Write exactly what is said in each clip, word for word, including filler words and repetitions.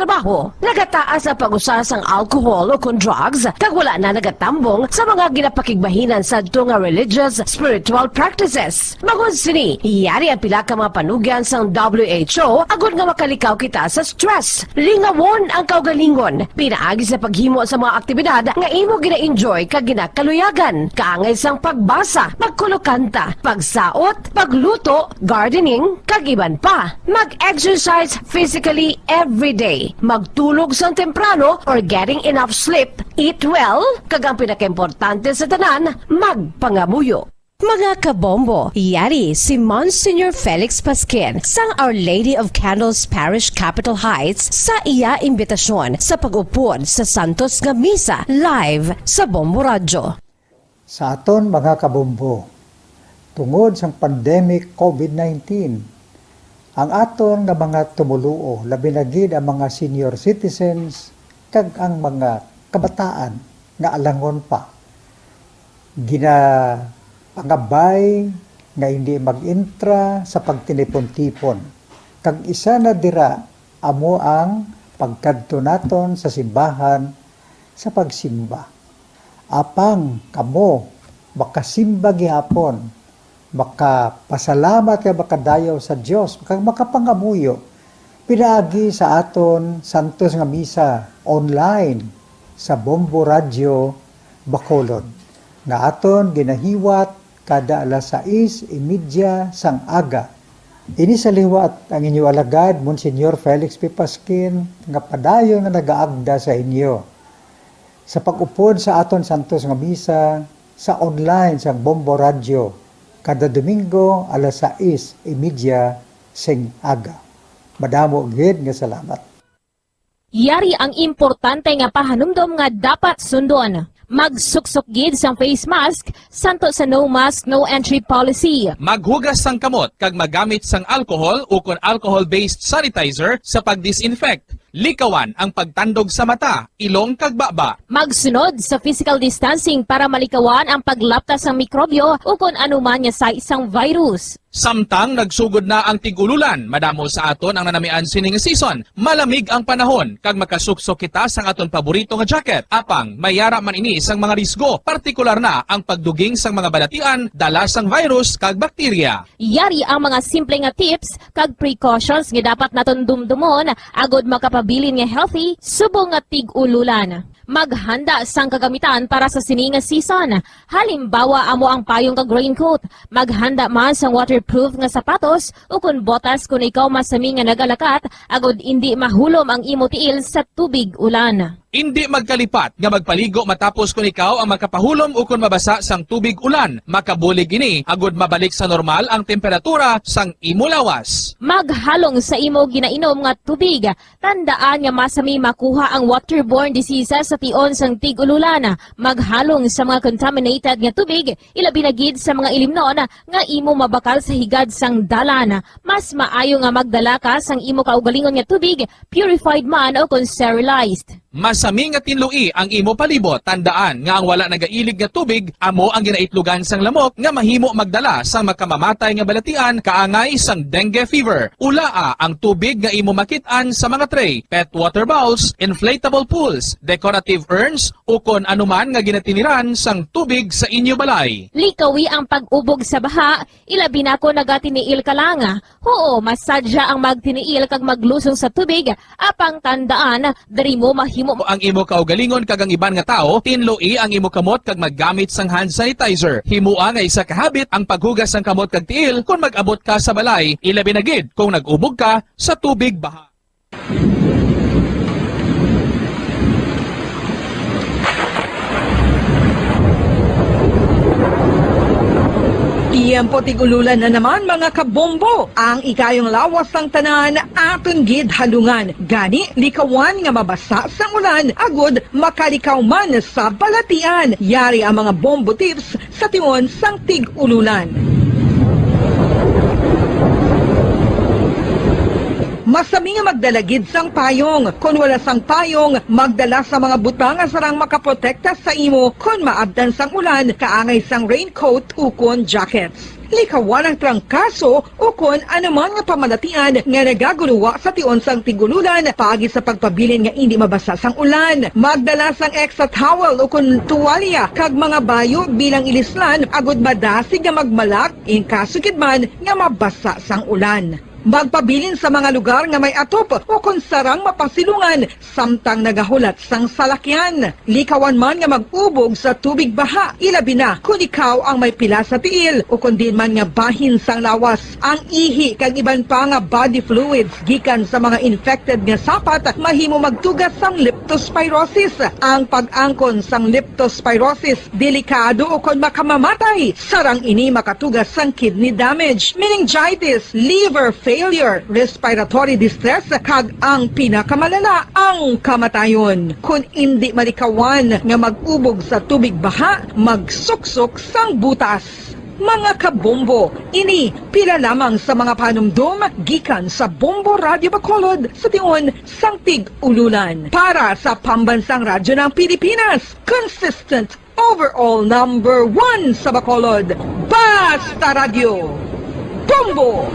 trabaho. Nagataas ang pag-usa sang alcohol o kon drugs, kag wala na nagatambong sa mga ginapakigbahinan sadto nga religious, spiritual practices. Bangod sini, yari ang pila ka mga panugyan sang W H O agod nga makalikaw kita sa stress. Lingawon ang kaugalingon pinaagi sa paghimo sa mga aktibidad nga imo gina-enjoy kag ginakaluyagan, kaangay sang pagbasa, pagkulokanta, pagsaot, pagluto, gardening, kag iban pa. Mag-exercise physically every day. Magtulog sang temprano or getting enough sleep. Eat well, kag ang pinakaimportante sa tanan, magpangamuyo. Mga kabombo, yari si Monsignor Felix Pasquin sang Our Lady of Candles Parish, Capitol Heights, sa iya imbitasyon sa pag-upod sa Santos nga Misa live sa Bombo Radyo. Sa aton mga kabombo, tungod sang pandemic COVID nineteen, ang aton nga mga tumoluo, labi na gid ang mga senior citizens kag ang mga kabataan nga alangon pa, ginapangabay nga hindi mag-intra sa pagtinipon-tipon, kag isa na dira amo ang pagkadto naton sa simbahan sa pagsimba. Apang kamo makasimba gihapon, makapasalamat kag makadayaw sa Dios, kag makapangamuyo pinaagi sa aton santos nga misa online sa Bombo Radyo Bacolod, nga aton ginahiwat kada alas sais y media sang aga. Ini sa liwat ang inyo alagad, Monsignor Felix P. Pasquin, nga padayon nga nagaagda sa inyo sa pag-upod sa aton santos nga misa sa online sang Bombo Radyo kada Domingo alas sais y media sing aga. Madamo gid nga salamat. Yari ang importante nga pahanumdom nga dapat sundon. Magsuksok gid sang face mask, santo sa no mask, no entry policy. Maghugas sang kamot kag magamit sang alcohol ukon alcohol-based sanitizer sa pag-disinfect. Likawan ang pagtandog sa mata, ilong kag baba. Magsunod sa physical distancing para malikawan ang paglapta sang mikrobyo ukon anuman nga sais sang virus. Samtang nagsugod na ang tig-ululan, madamo sa aton ang nanamian sining season. Malamig ang panahon, kag makasuksok kita sang aton paborito nga jacket. Apang, may yara man ini sang mga risgo, partikular na ang pagduging sang mga balatian, dala sang virus kag bakterya. Yari ang mga simple nga tips kag precautions nga dapat naton dumdumon agod makapabilin nga healthy subong nga tig-ululan. Maghanda sang kagamitan para sa sini nga season. Halimbawa, amo ang payong kag raincoat. Maghanda man sang waterproof nga sapatos ukon botas kon ikaw masami nga nagalakat, agod indi mahulom ang imo tiil sa tubig ulan. Indi magkalipat nga magpaligo matapos kon ikaw ang makapahulom ukon mabasa sang tubig ulan. Makabulig ini agod mabalik sa normal ang temperatura sang imo lawas. Maghalong sa imo ginainom nga tubig. Tandaan nga masami makuha ang waterborne diseases sa tion sang tig-ululan. Maghalong sa mga contaminated nga tubig, ilabi na gid sa mga ilimnon nga imo mabakal sa higad sang dalan. Mas maayo nga magdala ka sang imo kaugalingon nga tubig, purified man o kon sterilized. Masami nga tinloi ang imo palibot. Tandaan nga ang wala nagailig nga tubig amo ang ginaitlogan sang lamok nga mahimo magdala sang makamamatay nga balatian kaangay sang dengue fever. Ulaa ang tubig nga imo makit-an sa mga tray, pet water bowls, inflatable pools, decorative urns, ukon anuman nga ginatiniran sang tubig sa inyo balay. Likawi ang pag-ubog sa baha, ilabi na kon nagatiniil ka lang. Huo, masadya ang magtiniil kag maglusong sa tubig, apang tandaan, diri mo mahimo ang imo kaugalingon kag ang iban nga tawo. Tinloi ang imo kamot kag maggamit sang hand sanitizer. Himoa nga isa ka habit ang paghugas sang kamot kag tiil kon mag-abot ka sa balay, ilabi na gid kung nag-ubog ka sa tubig baha. Tiyempo tig-ululan na naman, mga kabombo. Ang ikayong lawas sang tanan aton gid halungan. Gani, likawan nga mabasa sang ulan agud makalikaw man sa balatian. Yari ang mga bombo tips sa tion sang tig-ululan. Sa mga magdala gid sang payong. Kon wala sang payong, magdala sa mga butang nga sarang makaprotekta sa imo kon maabtan sang ulan, kaangay sang raincoat ukon jackets. Likawan ang trangkaso ukon anuman nga pamalatian nga nagaguluwa sa tion sang tig-ululan paagi sa pagpabilin nga indi mabasa sang ulan. Magdala sang extra towel ukon tuwalya kag mga bayo bilang ilislan agud madasig nga magmalak in kaso gid man nga mabasa sang ulan. Magpabilin sa mga lugar nga may atop ukon sarang mapasilungan samtang nagahulat sang salakyan. Likawan man nga mag-ubog sa tubig baha, ilabi na kon ikaw ang may pila sa tiil ukon diin man nga bahin sang lawas. Ang ihi kag iban pa nga body fluids gikan sa mga infected nga sapat mahimo magtuga sang leptospirosis. Ang pag-angkon sang leptospirosis delikado ukon makamamatay. Sarang ini makatuga sang kidney damage, meningitis, liver failure, respiratory distress, kag ang pinakamalala, ang kamatayon. Kon indi malikawan nga mag-ubog sa tubig baha, magsuksok sang butas. Mga kabombo, ini pila lamang sa mga panumdom gikan sa Bombo Radyo Bacolod sa tion sang tig-ululan. Para sa Pambansang Radyo ng Pilipinas, consistent overall number one sa Bacolod, Basta Radyo, Bombo!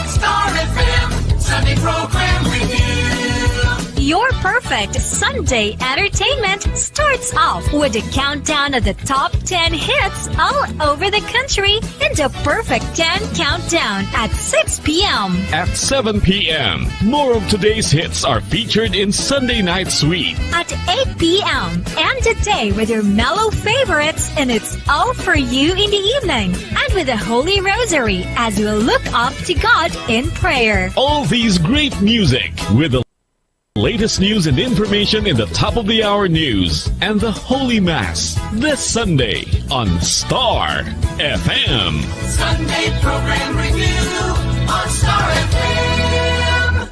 Star F M Sunday Program Review. Your perfect Sunday entertainment starts off with a countdown of the top ten hits all over the country in the Perfect ten Countdown at six p.m. At seven p.m., more of today's hits are featured in Sunday Night Sweet. At eight p.m., end the day with your mellow favorites, and it's all for you in the evening. And with the Holy Rosary as we look up to God in prayer. All these great music with the latest news and information in the top of the hour news and the Holy Mass this Sunday on Star F M. Sunday Program Review on Star F M.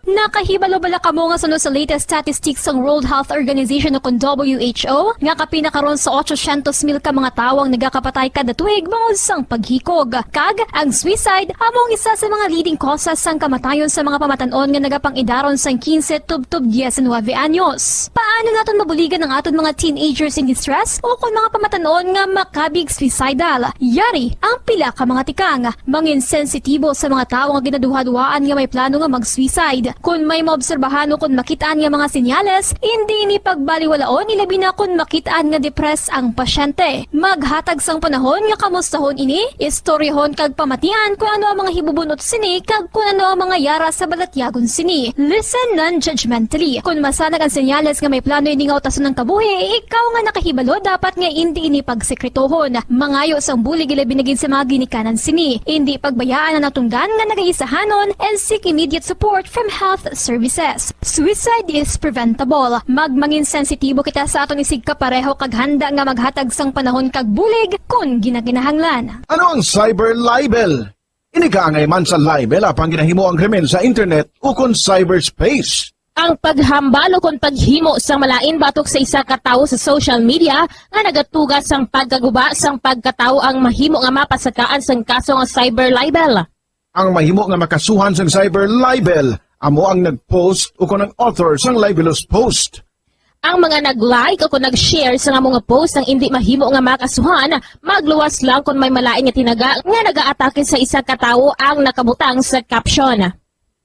Nakahibalo bala kamo nga suno sa latest statistics sang World Health Organization o kon W H O nga kapin na karon sa ochocientos mil ka mga tawo ang nagakapatay kada tuig bangod sang paghikog? Kag ang suicide amo ang isa sa mga leading causes sang kamatayon sa mga pamatan-on nga nagapang-idaron sang quince tubtob diecinuebe anyos. Paano naton mabuligan ang aton mga teenagers in distress o kon mga pamatan-on nga makabig suicidal? Yari ang pila ka mga tikang. Mangin sensitibo sa mga tawo nga ginaduhaduhaan nga may plano nga mag-suicide. Kon may maobserbahan o kon makit-an nga mga senyales, indi ini pagbaliwalaon, ilabi na kon makit-an nga depressed ang pasyente. Maghatag sang panahon nga kamustahon ini, istoryahon kag pamatian kon ano ang mga hibubun-ot sini kag kon ano ang mga yara sa balatyagon sini. Listen non-judgmentally. Kon masanag ang senyales nga may plano ini nga utason ang kabuhi, ikaw nga nakahibalo dapat nga indi ini pagsekretohon. Mangayo sang bulig, ilabi na gid sa mga ginikanan sini. Indi pagbayaan ang natungdan nga nagaisahanon and seek immediate support from health services. Suicide is preventable. Magmangin sensitibo kita sa aton isigkapareho kag handa nga maghatag sang panahon kag bulig kon ginakinahanglan. Ano ang cyber libel? Ini kaangay man sa libel apang ginahimo ang krimen sa internet ukon cyberspace. Ang paghambal ukon paghimo sang malain batok sa isa ka tawo sa social media nga nagatuga sang pagkaguba sang pagkatawo ang mahimo nga mapasakaan sang kaso nga cyber libel. Ang mahimo nga makasuhan sang cyber libel amo ang nag-post ukon ang author sang libelous post. Ang mga nag-like ukon nag-share sang amo nga post ang indi mahimo nga makasuhan, magluwas lang kon may malain nga tinaga nga nagaatake sa isa ka tawo ang nakabutang sa caption.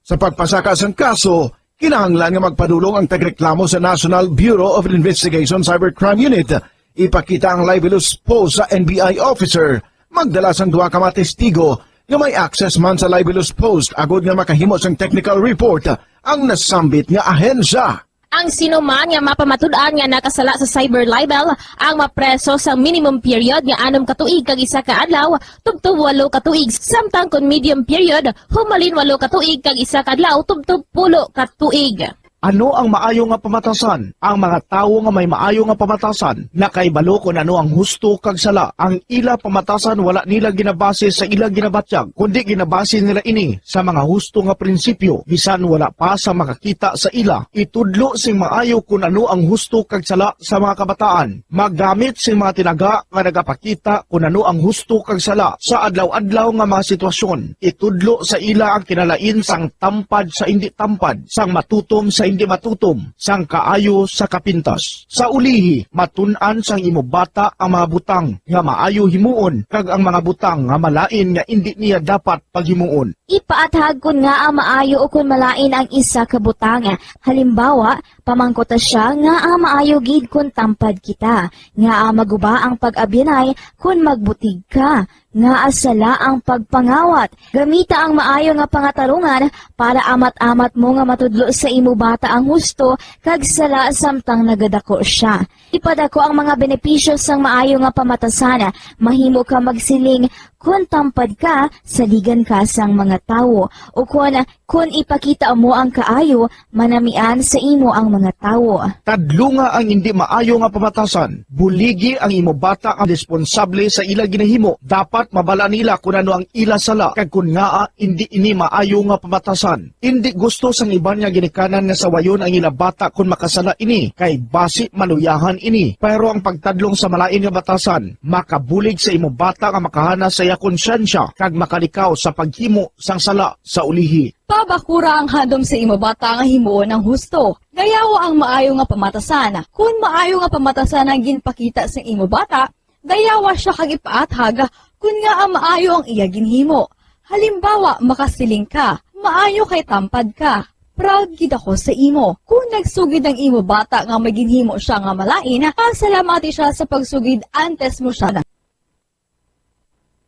Sa pagpasaka sang kaso, kinahanglan nga magpadulong ang tagreklamo sa National Bureau of Investigation Cybercrime Unit. Ipakita ang libelous post sa N B I officer. Magdala sang duha ka mga testigo nga may access man sa libelous post agod nga makahimo sang technical report ang nasambit nga ahensya. Ang sino man nga mapamatud-an nga nakasala sa cyber libel ang mapreso sa minimum period nga anom ka tuig kag isa ka adlaw tubtob walo ka tuig, samtang kon medium period, humalin walo ka tuig kag isa ka adlaw tubtob pulo ka tuig. Ano ang maayo nga pamatasan? Ang mga tawo nga may maayo nga pamatasan nakahibalo kon ano ang husto kag sala. Ang ila pamatasan wala nila ginabase sa ila ginabatyag, kundi ginabase nila ini sa mga husto nga prinsipyo. Bisan wala pa sa makakita sa ila, itudlo sing maayo kon ano ang husto kag sala sa mga kabataan. Maggamit sing mga tinaga nga nagapakita kon ano ang husto kag sala sa adlaw-adlaw nga mga sitwasyon. Itudlo sa ila ang kinalain sang tampad sa indi tampad, sang matutom sa indi matutom, sang kaayo sa kapintas. Sa ulihi, matun-an sang imo bata ang mga butang nga maayo himuon kag ang mga butang nga malain nga indi niya dapat paghimuon. Ipaathag kon ngaa maayo ukon malain ang isa ka butang. Halimbawa, pamangkuta sia ngaa maayo gid kon tampad kita, ngaa maguba ang pag-abyanay kon magbutig ka, ngaa sala ang pagpangawat. Gamita ang maayo nga pangatarungan para amat-amat mo nga matudlo sa imo bata ang husto kag sala samtang nagadako sia. Ipadako ang mga benepisyo sang maayo nga pamatasan. Mahimo ka magsiling, "Kon tampad ka, saligan ka sang mga tawo," ukon, "Kon ipakita mo ang kaayo, manamian sa imo ang mga tawo." Tadlunga ang indi maayo nga pamatasan. Buligi ang imo bata ang responsable sa ila ginahimo. Dapat mabal-an nila kon ano ang ila sala kag kon ngaa indi ini maayo nga pamatasan. Indi gusto sang iban nga ginikanan nga sawayon ang ila bata kon makasala ini, kay basi maluyahan ini. Pero ang pagtadlong sa malain nga batasan makabulig sa imo bata nga makahana sa iya konsyensya kag makalikaw sa paghimo sang sala sa ulihi. Pabakura ang handom sa imo bata nga himuon ang husto. Gayawa ang maayo nga pamatasan. Kon maayo nga pamatasan ang ginpakita sa imo bata, gayawa sia kag ipaathag kon ngaa maayo ang iya ginhimo. Halimbawa, makasiling ka, "Maayo kay tampad ka. Proud gid ako sa imo." Kon nagsugid ang imo bata nga may ginhimo sia nga malain, pasalamati sia sa pagsugid antes mo sia na.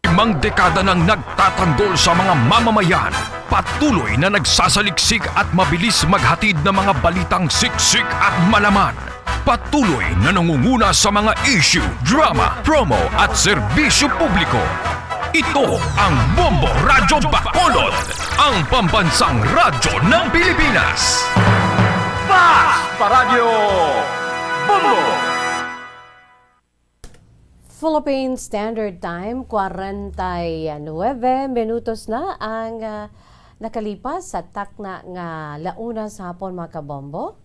Limang dekada nang nagtatanggol sa mga mamamayan, patuloy na nagsasaliksik at mabilis maghatid ng mga balitang siksik at malaman. Patuloy na nangunguna sa mga issue, drama, promo at serbisyo publiko. Ito ang Bombo Radyo Bacolod, ang pambansang radyo ng Pilipinas. Fast Paradyo Bombo! Philippine Standard Time, kwarenta y nuebe minutos na ang, ah, nakalipas sa takna nga la una sa hapon, mga kabombo.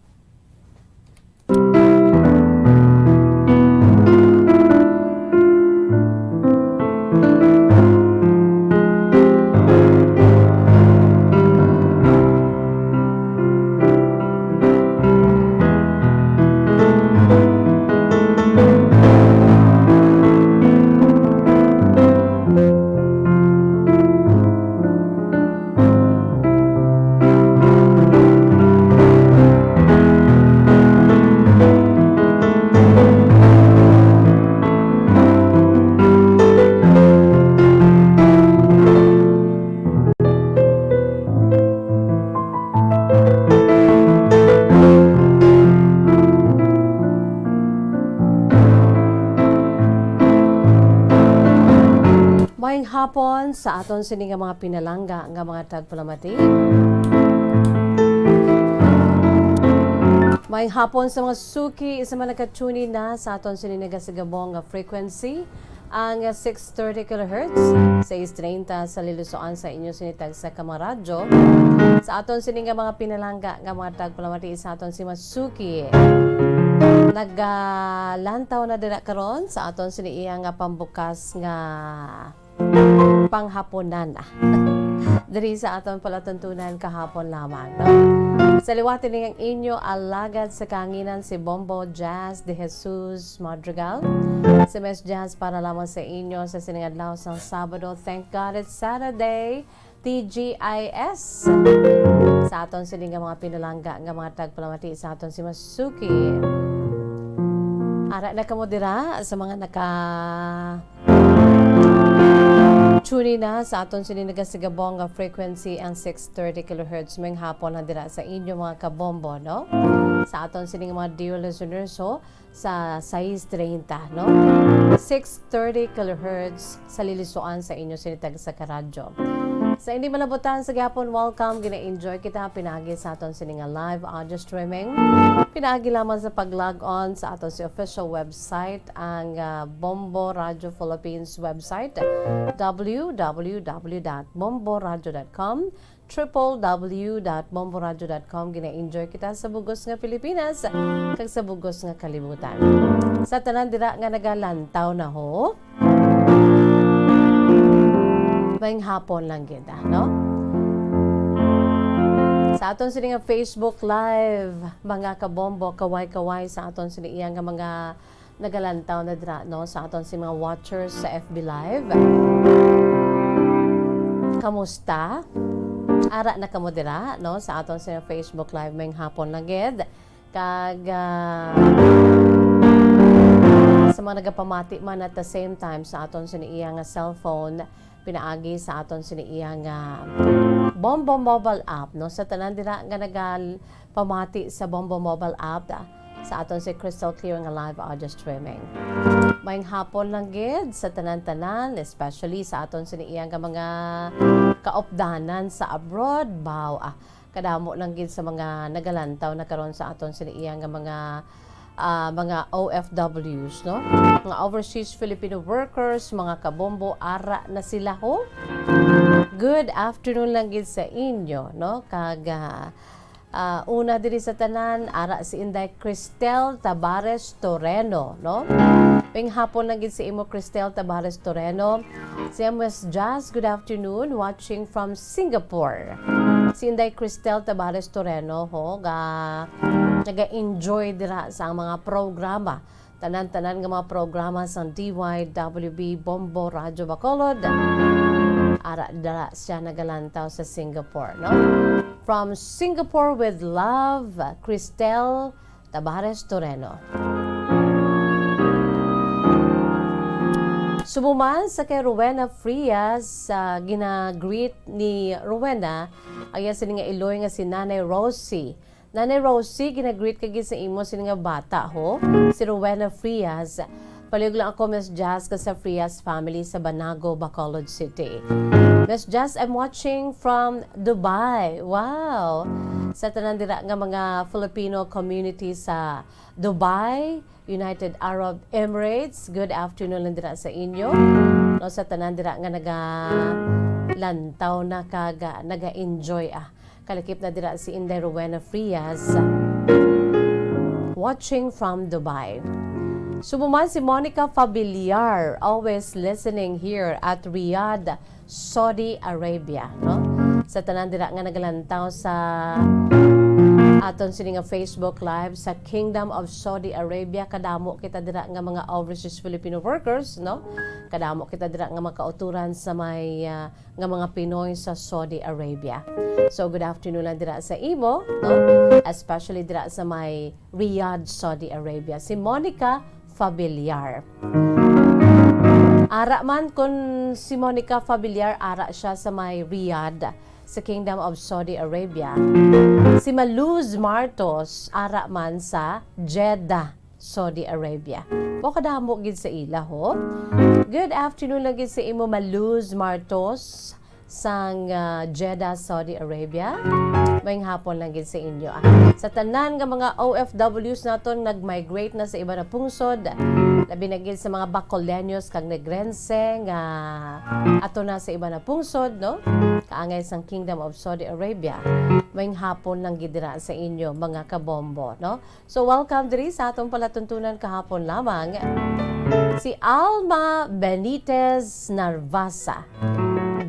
Maayong hapon sa aton sini nga mga pinalangga nga mga tagpalamati. Maayong hapon sa mga suki sa mga naka-tune in na sa aton sini nagasigabong nga frequency, ang six thirty kilohertz, sais treinta sa Lilosoan sa inyo sini tagsa ka mga radyo. Sa aton sini nga mga pinalangga nga mga tagpalamati sa aton si Masuki, nagalantaw na dira karon sa aton sini iya nga pambukas nga panghaponan. Diri sa aton palatuntunan kahapon lamang, no? Sa liwat ini ang inyo alagad sa kahanginan, si Bombo Jazz de Jesus Madrigal. Si Miss Jazz para lamang sa inyo sa sining adlaw sang Sabado. Thank God it's Saturday. T G I S. Sa aton sini nga mga pinalangga nga mga tagpalamati sa aton si Masuki. Ara na kamo dira sa mga naka tune in na sa aton sini nagasigabong nga frequency ang six thirty kilohertz maayong hapon na dira sa inyo mga kabombo, no? Sa aton sini nga mga dear listeners, ho, sa sais treinta, no? Six thirty kilohertz sa lilisuan sa inyo sini tagsa ka radyo. Sa hindi malabutan sa gihapon, welcome. Gina-enjoy kita pinaagi sa aton sini nga live audio streaming. Pinaagi lamang sa pag-log on sa aton si official website, ang, ah, Bombo Radio Philippines website, w w w dot bomboradio dot com, triple w dot bomboradio dot com. Gina-enjoy kita sa bugos nga Pilipinas kag sa bugos nga kalibutan. Sa tanan dira nga nagalantaw na ho, maayong hapon lang gid, ah, no? Sa aton sini nga Facebook Live, mga kabombo, kaway-kaway sa aton sini iya nga mga nagalantaw na dira, no, sa aton si mga watchers sa F B Live. Kamusta? Ara na kamo dira, no, sa aton si Facebook Live, maayong hapon lang gid. Kag, ah, sa mga nagapamati man at the same time sa aton sini iya nga cellphone, pinaagi sa aton sini iya nga Bombo mobile app, no, sa tanan dira nga nagapamati sa Bombo mobile app, ah, sa aton si crystal clear nga live audio streaming. Maayong hapon lang gid sa tanan-tanan, especially sa aton sini iya nga mga kaupdanan sa abroad. Baw, ah, kadamo lang gid sa mga nagalantaw na karon sa aton sini iya nga mga, ah, mga O F Ws, no? Mga overseas Filipino workers, mga kabombo, ara na sila ho. Good afternoon lang gid sa inyo, no? Kag, ah, ah, una diri sa tanan, ara si Inday Cristel Tabares Toreno, no? Maayong hapon lang gid sa imo, Cristel Tabares Toreno. Si Miss Jazz, good afternoon, watching from Singapore. Si Inday Cristel Tabares Toreno, ho, ga, naga-enjoy dira sa mga programa. Tanan-tanan nga mga programa sang D Y W B Bombo Radyo Bacolod. Ara dira siya nagalantaw sa Singapore, no? From Singapore with love, Cristel Tabares Toreno. Subo man sa kay Rowena Frias, sa gina-greet ni Rowena, ang iya sini nga iloy nga si Nanay Rosie. Nanay Rosie, gina-greet ka gid sa imo sini nga bata, ho. Si Rowena Frias. Palihog lang ako, Miss Jazz, ka sa Frias family sa Banago, Bacolod City. Miss Jazz, I'm watching from Dubai. Wow! Sa tanan dira nga mga Filipino community sa Dubai, United Arab Emirates, good afternoon lang dira sa inyo. No, sa tanan dira nga nagalantaw na kag, ah, naga-enjoy, ah. Kalakip na dira si Inday Rowena Frias, watching from Dubai. Subo man si Monica Fabiliar, always listening here at Riyadh, Saudi Arabia, no? Sa tanan dira nga nagalantaw sa aton sini nga Facebook Live sa Kingdom of Saudi Arabia, kadamo kita dira nga mga overseas Filipino workers, no? Kadamo kita dira nga makauturan sa may, ah, nga mga Pinoy sa Saudi Arabia. So, good afternoon lang dira sa imo, no? Especially dira sa may Riyadh, Saudi Arabia. Si Monica Fabiliar. Ara man kun si Monica Fabiliar, ara siya sa may Riyadh, sa Kingdom of Saudi Arabia. Si Maluz Martos, ara man sa Jeddah, Saudi Arabia. Mao kadamo gid sa ila, ho. Good afternoon lang gid sa imo, Maluz Martos, sang, ah, Jeddah, Saudi Arabia. Maayong hapon lang gid sa inyo, ah. Sa tanan nga mga O F Ws naton nag-migrate na sa iba na pungsod, labi na gid sa mga Bacoleños kag Negrense nga ato na sa iba na pungsod, no? Kaangay sang Kingdom of Saudi Arabia. Maayong hapon lang gid dira sa inyo, mga kabombo, no? So, welcome diri sa atong palatuntunan kahapon lamang. Si Alma Benitez Narvasa.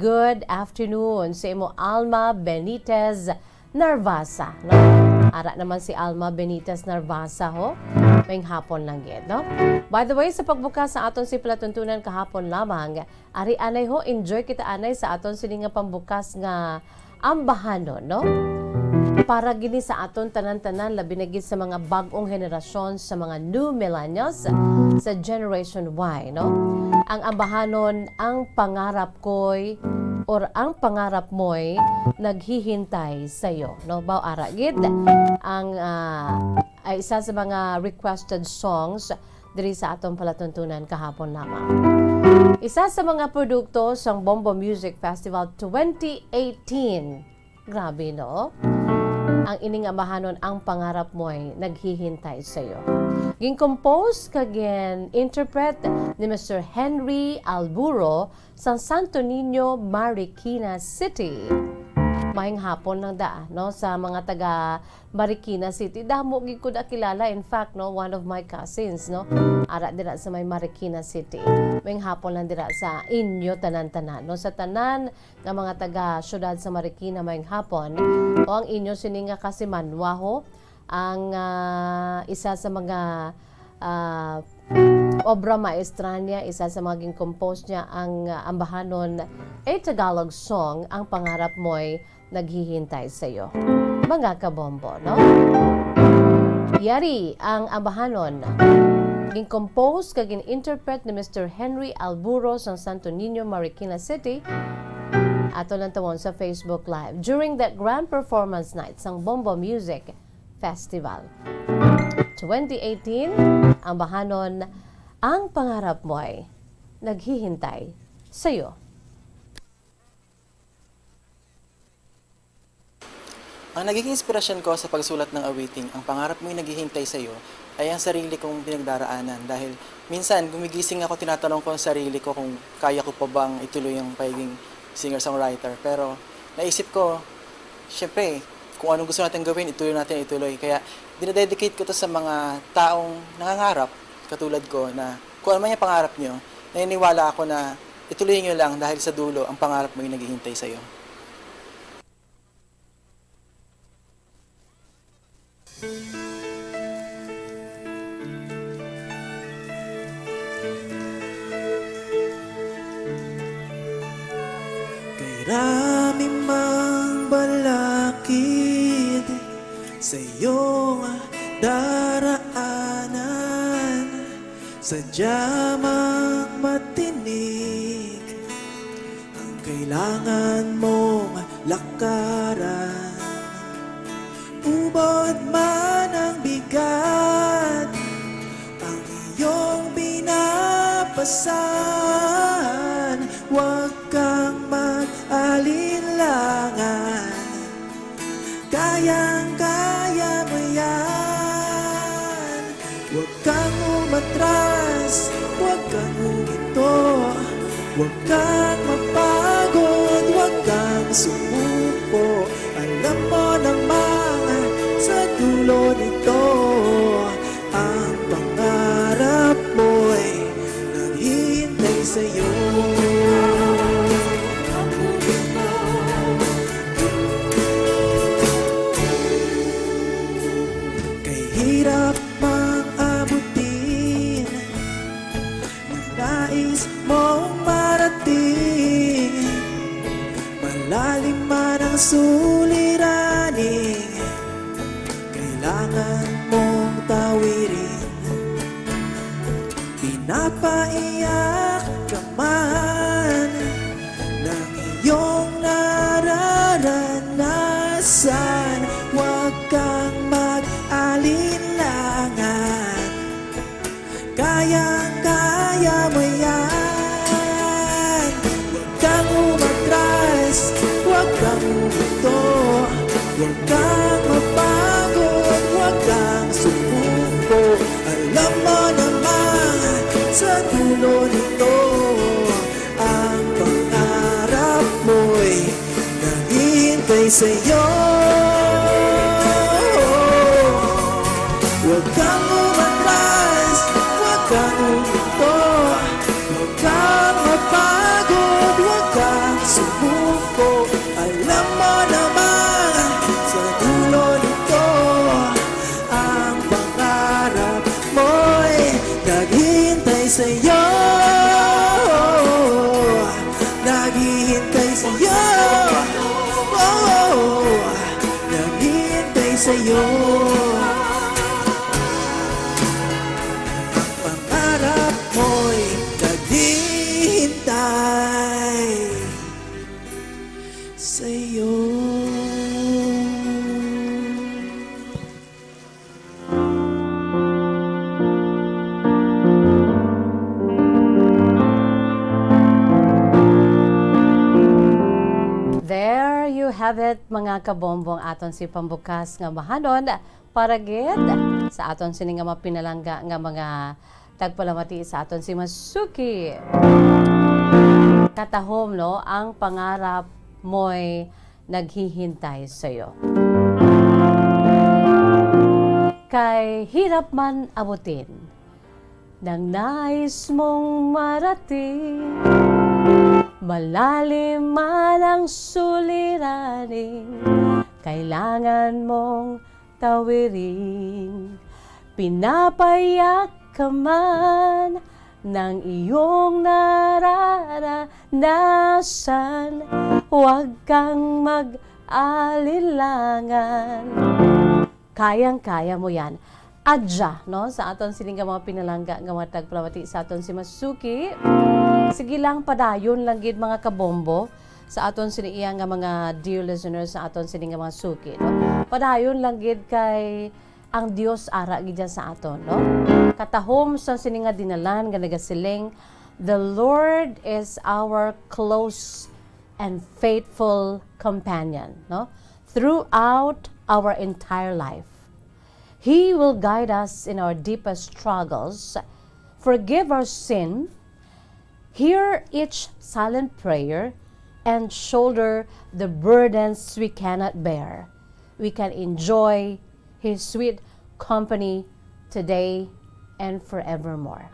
Good afternoon sa imo, Alma Benitez Narvasa, no? Ara naman si Alma Benitez Narvasa, ho. Maayong hapon lang gid, no? By the way, sa pagbukas sa aton si palatuntunan kahapon lamang, ari anay ho, enjoy kita anay sa aton sini nga pambukas nga ambahanon, no? Para gini sa aton tanan-tanan, labi na gid sa mga bag-ong henerasyon, sa mga new millennials, sa Generation Y, no? Ang ambahanon, ang pangarap ko'y, or ang pangarap mo'y naghihintay sa'yo, no? Baw ara gid ang, ah, ay isa sa mga requested songs diri sa atong palatuntunan kahapon lamang. Isa sa mga produkto sang Bombo Music Festival twenty eighteen. Grabe, no? Ang ining ambahanon, Ang Pangarap Mo'y Naghihintay Sa'yo. Gin-compose kag gin-interpret ni Mister Henry Alburo sa Santo Niño, Marikina City. Maayong hapon lang da, no, sa mga taga Marikina City. Damo gid ko da kilala. In fact, no, one of my cousins, no, ara dira sa may Marikina City. Maayong hapon lang dira sa inyo tanan-tanan, no, sa tanan nga mga taga siyudad sa Marikina, maayong hapon. O ang inyo sini nga kasimanwa, ho, ang, ah, isa sa mga, ah, obra maestra niya, isa sa mga gin-compose niya, ang, ah, ambahanon, a Tagalog song, Ang Pangarap Mo'y Naghihintay Sa'yo. Mga kabombo, no? Yari ang ambahanon. Gin-compose kag gin-interpret ni Mister Henry Alburo sang Santo Niño, Marikina City. Ato lang tawon sa Facebook Live during the grand performance night sang Bombo Music Festival twenty eighteen, ambahanon, Ang Pangarap Mo'y Naghihintay Sa'yo. Ang naging inspirasyon ko sa pagsulat ng awiting Ang Pangarap Mo'y Naghihintay Sa'yo ay ang sarili kong pinagdaraanan, dahil minsan gumigising ako, tinatanong ko ang sarili ko kung kaya ko pa bang ituloy ang pagiging singer-songwriter. Pero naisip ko, syempre, kung anong gusto natin gawin, ituloy natin, ituloy. Kaya dinededicate ko to sa mga taong nangangarap katulad ko, na kung ano man yung pangarap nyo, naniniwala ako na ituloy nyo lang, dahil sa dulo, ang pangarap mo'y naghihintay sa'yo. Kay rami mang balakid sa iyong daraanan, sadya mang matinik ang kailangan mong lakaran. Ubod man ang bigat ang iyong binapasan, huwag kang mag-alinlangan. Kayang-kaya mo yan. Huwag kang umatras, huwag kang huminto, huwag kang mapagod, huwag kang sumuko. Alam mo namang sa dulo nito, ang pangarap mo'y naghihintay sa'yo. Kay hirap mang abutin ang nais mong marating, malalim man ang suliraning kailangan mong tawirin. Pinapaiyak ka man ng iyong nararanasan, huwag kang mag-alinlangan. Kayang-kaya mo yan. Huwag kang umatras, huwag kang huminto, huwag kang mapagod, huwag kang sumuko. Alam mo naman sa dulo nito, ang pangarap mo'y naghihintay sa'yo. Huwag kang umatras, huwag kang huminto, huwag kang mapagod, huwag kang sumuko. Alam mo naman sa dulo nito, ang pangarap mo'y naghihintay sa'yo. Naghihintay sa'yo. Oh, naghihintay sa'yo. Ang pangarap mo'y naghihintay sa'yo. There you have it, mga kabombong, aton si pambukas nga mahanon para gid sa aton sini nga mapinalangga nga mga tagpalamati sa aton si Masuki. Katahom, no, ang pangarap mo'y naghihintay sa'yo. Kay hirap man abutin, nang nais mong marating, malalim man ang suliraning kailangan mong tawiring. Pinapayak ka man ng iyong nararanasan, huwag kang mag-alinlangan. Kayang-kaya mo yan. Adya, no, sa aton sini nga mga pinalangga nga mga tagpalamati sa aton si Masuki. Sige lang, padayon lang gid, mga kabombo, sa aton sini iya nga mga dear listeners, sa aton sini nga mga suki, no? Padayon lang gid kay ang Dios ara gid siya sa aton, no? Katahom sa sini nga dinalan nga nagasiling, "The Lord is our close and faithful companion," no? Throughout our entire life. He will guide us in our deepest struggles, forgive our sin, hear each silent prayer, and shoulder the burdens we cannot bear. We can enjoy His sweet company today and forevermore.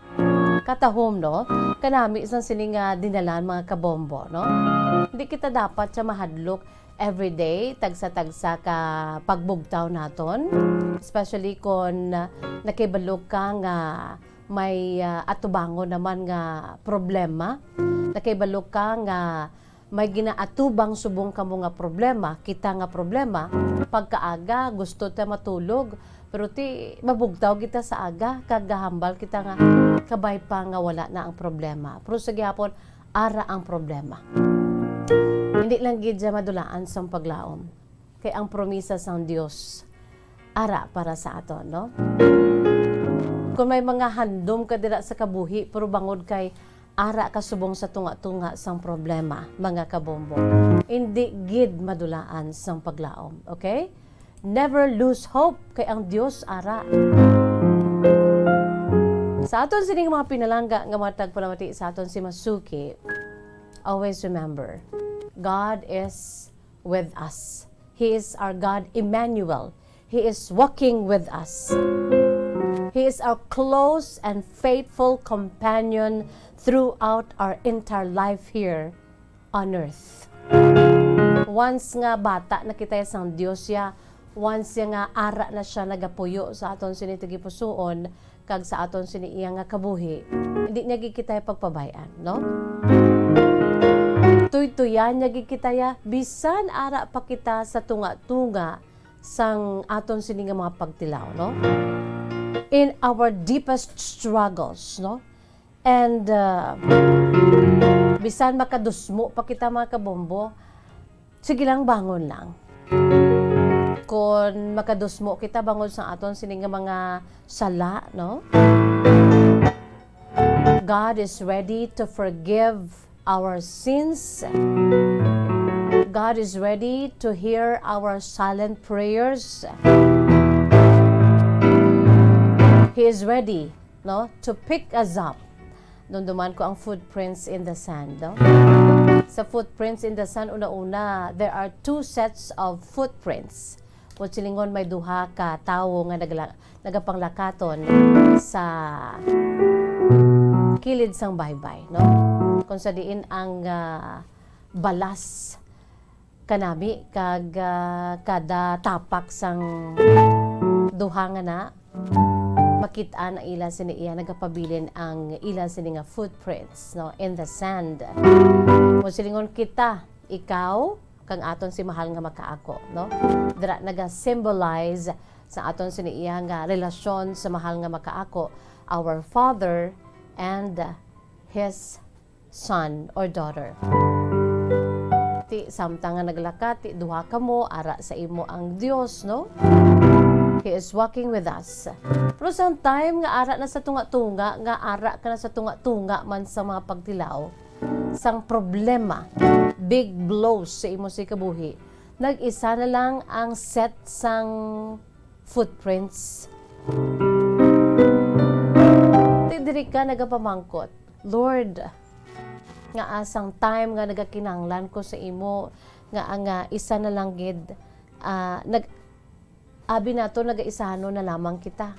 Katahom, no? Kanami sang sini nga dinalan, mga kabombo, no? Hindi kita dapat siya mahadlok everyday, tagsa-tagsa ka pagbugtaw naton, especially kon, ah, nakibalo ka nga may, ah, atubangon naman nga problema, nakibalo ka nga may ginaatubang subong kamo nga problema, kita nga problema, pagkaaga gusto ta matulog, pero ti mabugtaw kita sa aga, kag gahambal kita nga kabay pa nga wala na ang problema. Pero sa gihapon, ara ang problema. Hindi lang gid siya madulaan sang paglaom, kay ang promisa sang Dios ara para sa aton, no? Kung may mga handom ka dira sa kabuhi, pero bangod kay ara ka subong sa tunga-tunga sang problema, mga kabombo, hindi gid madulaan sang paglaom, okay? Never lose hope, kay ang Dios ara. Sa aton sining mga pinalangga nga mga tagpalamati sa aton si Masuki, always remember, God is with us. He is our God, Emmanuel. He is walking with us. He is our close and faithful companion throughout our entire life here on earth. Once nga bata na kita sang Dios ya, once ya nga ara na siya nagapuyo sa aton sini tagipusoon, kag sa aton sini iya nga kabuhi, hindi niya gid kita pagpabay-an, no? Tuytuyan niya gid kita ya, bisan ara pa kita sa tunga-tunga sang aton sini nga mga pagtilaw, no? In our deepest struggles, no? And, uh, bisan makadusmo pa kita, mga kabombo, sige lang, bangon lang. Kon makadusmo kita bangod sa aton sini nga mga sala, no? God is ready to forgive our sins. God is ready to hear our silent prayers. He is ready, no, to pick us up. Dumduman ko ang footprints in the sand, no? Sa footprints in the sand, una-una, there are two sets of footprints. Kung silingon, may duha ka tawo nga nagla-, nagapanglakaton sa kilid sang baybay, no? Kung sa diin ang, ah, balas kanami, kag, ah, kada tapak sang duha nga na, makit-an ang ila sini iya, nagapabilin ang ila sini nga footprints, no, in the sand. Kung silingon kita, ikaw, kang aton si mahal nga makaako, no? Dira naga-symbolize sa aton sini iya nga relasyon sa mahal nga makaako, our father and his son or daughter. Ti samtang nga naglakat, ti duha kamo, ara sa imo ang Dios, no? He is walking with us. Pero sometime nga ara na sa tunga-tunga, nga ara ka na sa tunga-tunga man sa mga pagtilaw, sang problema, big blows sa imo sa kabuhi, nag-isa na lang ang set sang footprints. Ti diri ka nagapamangkot, "Lord, nga asang time nga nagakinahanglan ko sa imo, nga, nga isa na lang gid, ah, nag-, abi nato, nagaisahanon na lamang kita."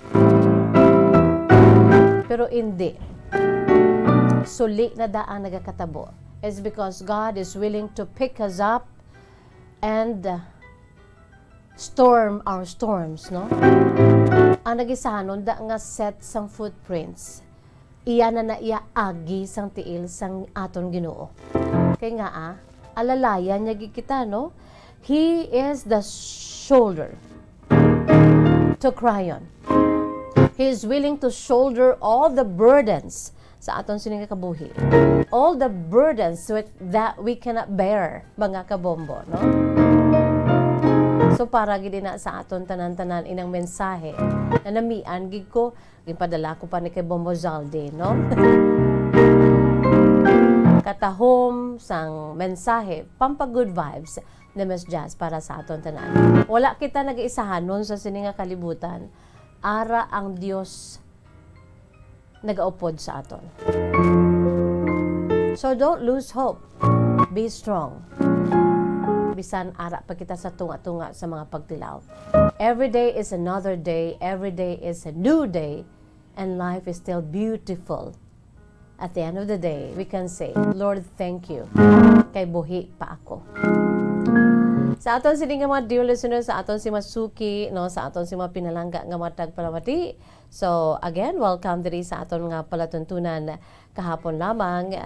Pero indi. Suli na da ang nagakatabo. It's because God is willing to pick us up and, uh, storm our storms, no? Ang nagaisahanon da nga set sang footprints, iya na na iya agi sang tiil sang aton Ginoo. Kay nga, ah, alalayan niya gid kita, no? He is the shoulder to cry on. He is willing to shoulder all the burdens sa aton sini nga kabuhi. All the burdens with, that we cannot bear, mga kabombo, no? So, para gid na sa aton tanan-tanan inang mensahe na namian gid ko, ginpadala ko pa ni kay Bombo Zaldi, no? Katahom sang mensahe, pampa-good vibes ni Miss Jazz para sa aton tanan. Wala kita nag-iisahanon sa sini nga kalibutan. Ara ang Dios nagaupod sa aton. So don't lose hope. Be strong. Bisan ara pa kita sa tunga-tunga sa mga pagtilaw. Every day is another day. Every day is a new day. And life is still beautiful. At the end of the day, we can say, "Lord, thank you. Kay buhi pa ako." Sa aton sini nga mga dear listeners, sa aton si Masuki, no, sa aton si mga pinalangga nga mga tagpalamati. So, again, welcome diri sa aton nga palatuntunan kahapon lamang.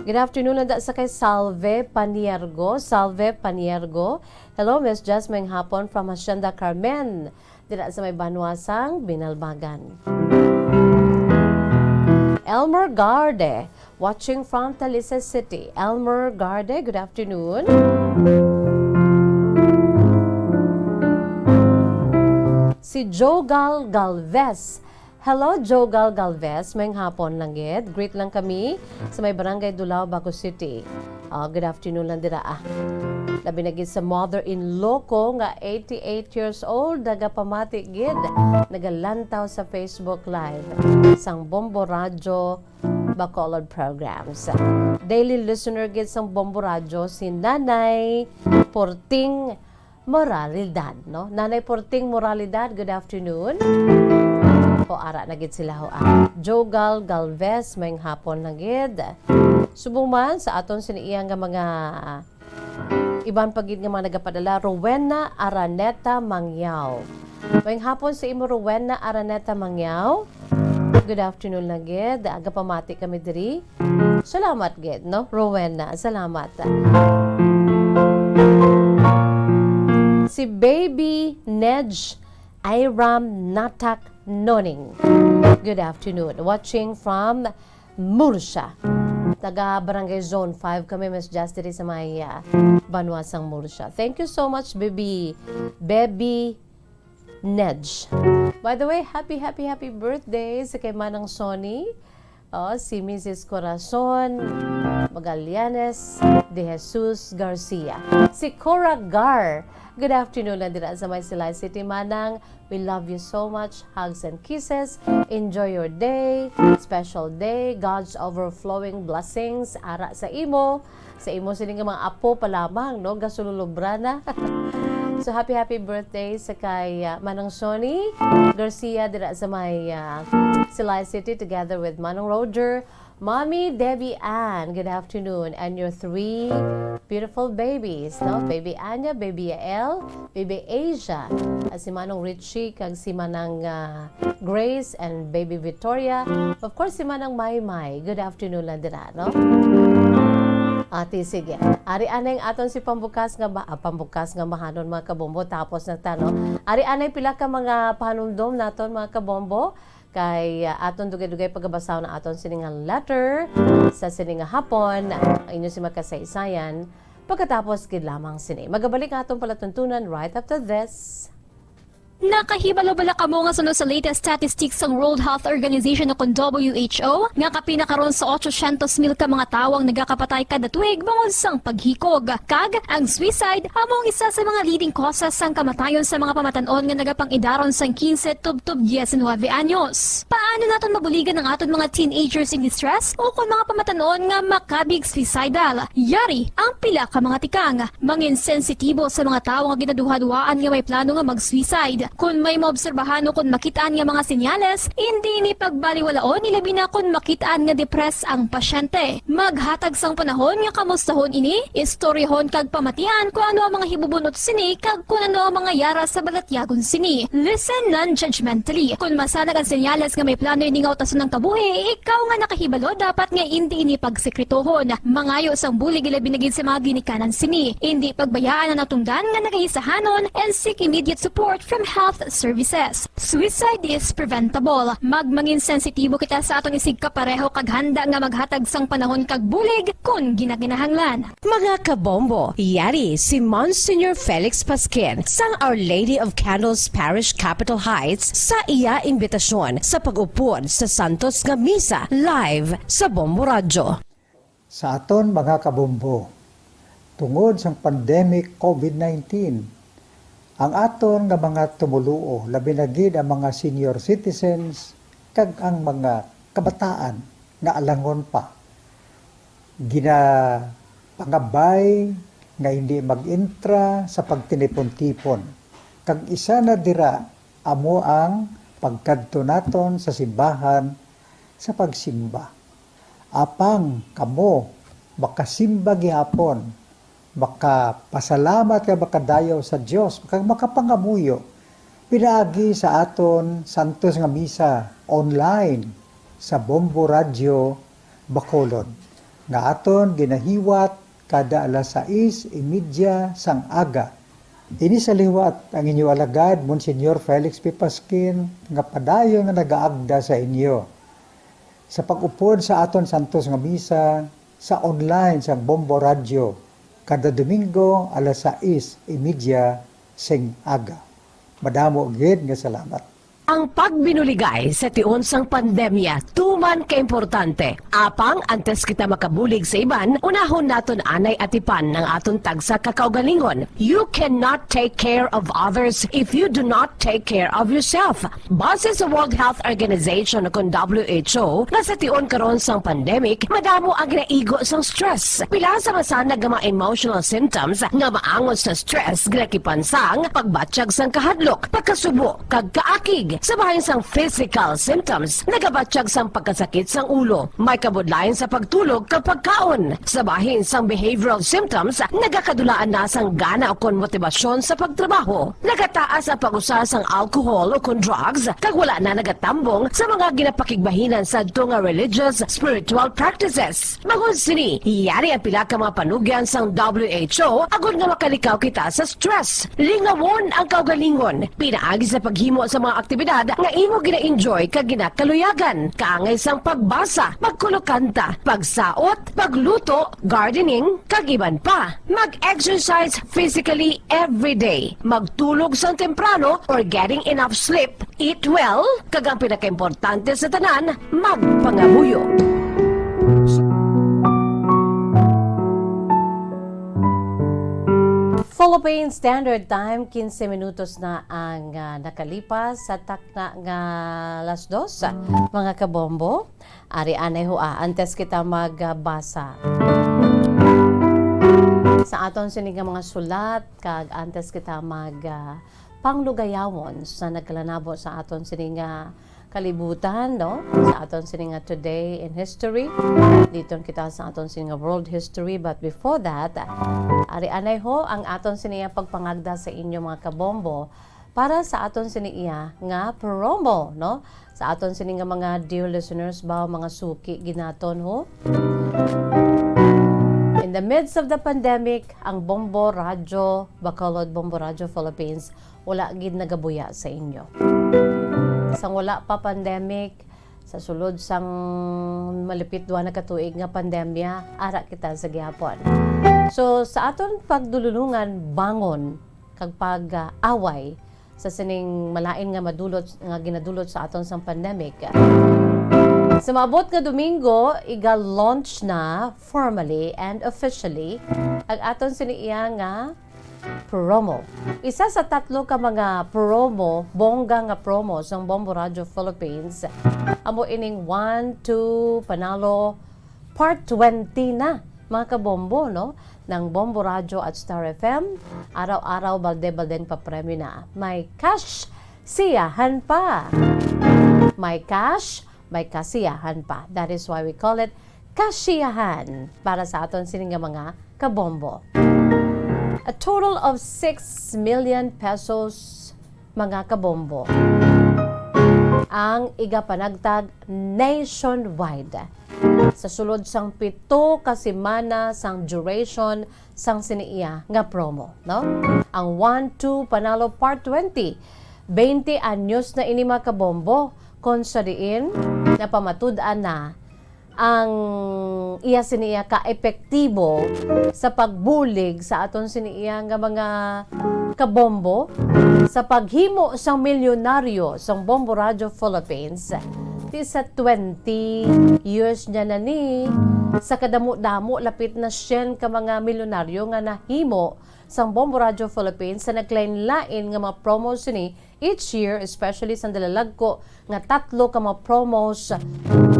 Good afternoon, nanda sa kay Salve Paniergo. Salve Paniergo. Hello, Miss Jazz, maayong hapon from Hacienda Carmen, dira sa may banwa sang Binalbagan. Elmer Garde, watching from Talisay City. Elmer Garde, good afternoon. Si Jogal Galvez. Hello, Jogal Galvez. Maayong hapon lang gid. Greet lang kami sa may Barangay Dulao, Bago City. Ah, good afternoon lang dira, ah. Labi na gid sa mother-in-law ko nga eighty-eight years old, nagapamati gid, nagalantaw sa Facebook Live sang Bombo Radyo Bacolod Programs. Daily listener gid sang Bombo Radyo si Nanay Porting Moralidad, no? Nanay Porting Moralidad, good afternoon. O, ara na gid sila, ho, ah. Jogal Galvez, maayong hapon na gid. Subong man sa aton sini iya nga mga iban pa gid nga mga nagapadala, Rowena Araneta Mangyao. Maayong hapon sa imo, Rowena Araneta Mangyao. Good afternoon lang gid. Nagapamati kami diri. Salamat gid, no, Rowena? Salamat. Si Baby Nedge Iram Natak Noning. Good afternoon. Watching from Murcia. Taga Barangay Zone five kami, Miss Jazz, diri sa may, ah, banwa sang Murcia. Thank you so much, Baby. Baby Nedge. By the way, happy, happy, happy birthday sa kay Manang Sonny. Oh, si Missus Corazon Magallanes de Jesus Garcia. Si Cora Gar. Good afternoon na dira sa may Silay City, Manang. We love you so much. Hugs and kisses. Enjoy your day. Special day. God's overflowing blessings ara sa imo. Sa imo sini nga mga apo pa lamang, no? Gasululubra na. So, happy, happy birthday sa kay, ah, Manang Sonny Garcia dira sa may, ah, Silay City, together with Manang Roger, Mommy Debbie Ann. Good afternoon. And your three beautiful babies, no? Baby Anya, Baby Yael, Baby Asia. Ah, si Manong Richie, kag si Manang, ah, Grace and Baby Victoria. Of course, si Manang Maymay. Good afternoon lang dira, no? Ati, sige. Ari anay ang aton si pambukas nga ba, ah, pambukas nga bahanon, mga kabombo. Tapos na ta, no? Ari anay pila ka mga pahanumdom naton, mga kabombo. Kay, ah, aton dugay-dugay pagabasahon ang aton sini nga letter sa sini nga hapon. Ang inyo si Makasaysayan. Pagkatapos gid lamang sini. Magabalik ang aton palatuntunan right after this. Nakahibalo bala kamo nga suno sa latest statistics sang World Health Organization o kon W H O, nga kapin na karon sa otsosyentos mil ka mga tawo ang nagakapatay kada tuig bangod sang paghikog? Kag ang suicide amo ang isa sa mga leading causes sang kamatayon sa mga pamatan-on nga nagapang-idaron sang quince tubtob diecinuebe anyos. Paano naton mabuligan ang aton mga teenagers in distress o kon mga pamatan-on nga makabig suicidal? Yari ang pila ka mga tikang. Mangin sensitibo sa mga tawo nga ginaduhaduhaan nga may plano nga mag-suicide. Kon may maobserbahan o kon makit-an nga mga senyales, indi ini pagbaliwalaon, ilabi na kon makit-an nga depressed ang pasyente. Maghatag sang panahon nga kamustahon ini, istoryahon kag pamatian kon ano ang mga hibubunot sini kag kon ano ang mga yara sa balatyagon sini. Listen non-judgmentally. Kon masanag ang senyales nga may plano ini nga utason ang kabuhi, ikaw nga nakahibalo dapat nga indi ini pagsekretohon. Mangayo sang bulig, ilabi na gid sa mga ginikanan sini. Indi pagbayaan ang natungdan nga nagaisahanon and seek immediate support from health services. Suicide is preventable. Magmangin sensitibo kita sa aton isigkapareho kag handa nga maghatag sang panahon kag bulig kon ginakinahanglan. Mga kabombo, yari si Monsignor Felix Pasquin sang Our Lady of Candles Parish, Capitol Heights, sa iya imbitasyon sa pag-upod sa santos nga misa live sa Bombo Radyo. Sa aton mga kabombo, tungod sang pandemic covid nineteen, ang aton nga mga tumoluo, labi na gid ang mga senior citizens kag ang mga kabataan nga alangon pa, ginapangabay nga hindi mag-entra sa pagtinipon-tipon, kag isa na dira amo ang pagkadto naton sa simbahan sa pagsimba. Apang kamo makasimba gihapon, makapasalamat kag makadayaw sa Dios, kag makapangamuyo pinaagi sa aton santos nga misa online sa Bombo Radyo Bacolod, nga aton ginahiwat kada alas sais y media sang aga. Ini sa liwat ang inyo alagad, Monsignor Felix P. Pasquin, nga padayon nga nagaagda sa inyo sa pag-upod sa aton santos nga misa sa online sang Bombo Radyo kada Domingo alas sais y media sing aga. Madamo gid nga salamat. Ang pagbinuligay sa tion sang pandemya tuman ka importante. Apang antes kita makabulig sa iban, unahon naton anay atipan ang aton tagsa ka kaugalingon. You cannot take care of others if you do not take care of yourself. Base sa World Health Organization o kon W H O, nga sa tion karon sang pandemic, madamo ang ginaigo sang stress. Pila sa masanag nga mga emotional symptoms nga maangot sa stress ginakipan sang pagbatyag sang kahadlok, pagkasubo, kag kaakig. Sa bahin sang physical symptoms, nagabatyag sang pagkasakit sang ulo, may kabudlayan sa pagtulog kag pagkaon. Sa bahin sang behavioral symptoms, nagakadulaan na sang gana o kon motibasyon sa pagtrabaho. Nagataas ang pag-usa sang alcohol o kon drugs, kag wala na nagatambong sa mga ginapakigbahinan sadto nga religious, spiritual practices. Bangod sini, yari ang pila ka mga panugyan sang W H O agod nga makalikaw kita sa stress. Lingawon ang kaugalingon. Pinaagi sa paghimo sa mga aktibidad nga imo gina-enjoy kag ginakaluyagan, kaangay sang pagbasa, pagkulokanta, pagsaot, pagluto, gardening, kag iban pa. Mag-exercise physically every day. Magtulog sang temprano or getting enough sleep. Eat well, kag ang pinakaimportante sa tanan, magpangamuyo. Philippine Standard Time, quince minutos na ang, ah, nakalipas sa takna nga alas dos, mga kabombo. Ari anay ho, ah, antes kita magbasa sa aton sini nga mga sulat, kag antes kita mag, ah, panglugayawon sa nagkalanabo sa aton sini nga kalibutan, no? Sa aton sini nga today in history. Dito kita sa aton sini nga world history. But before that, ari anay ho ang aton sini nga pagpangagda sa inyo, mga kabombo, para sa aton sini iya nga promo, no? Sa aton sini nga mga dear listeners ba, mga suki ginaton ho. In the midst of the pandemic, ang Bombo Radyo Bacolod, Bombo Radyo Philippines, wala gid nagabuya sa inyo. Sang wala pa pandemic, sa sulod sang malipit duha na ka tuig nga pandemya, ara kita sa gihapon. So, sa aton pagdululungan, bangon kag pag-away sa sining malain nga madulot nga ginadulot sa aton sang pandemic. Sa maabot nga Domingo, iga-launch na formally and officially ang aton sini iya nga promo. Isa sa tatlo ka mga promo, bongga nga promo sang Bombo Radio Philippines, amo ining One, Two, Panalo Part twenty na, mga kabombo, no? Ng Bombo Radio at Star F M, araw-araw, balde-baldeng papremyo na. May cash siyahan pa. May cash, may kasiyahan pa. That is why we call it kasiyahan para sa aton sini nga mga kabombo. A total of six million pesos, mga kabombo, ang igapanagtag nationwide sa sulod sang pito ka semana sang duration sang sini iya nga promo, no? Ang One Two Panalo Part twenty, twenty anyos na ini, mga kabombo, kon sa diin napamatud-an na ang iya sini iya ka epektibo sa pagbulig sa aton sini iya nga mga kabombo sa paghimo sang milyonaryo sang Bombo Radio Philippines. Ti sa twenty years niya na ni, sa kadamo-damo, lapit na syen ka mga milyonaryo nga nahimo sang Bombo Radio Philippines sa naglain-lain nga mga promos sini each year, especially sang dalalagko nga tatlo ka mga promos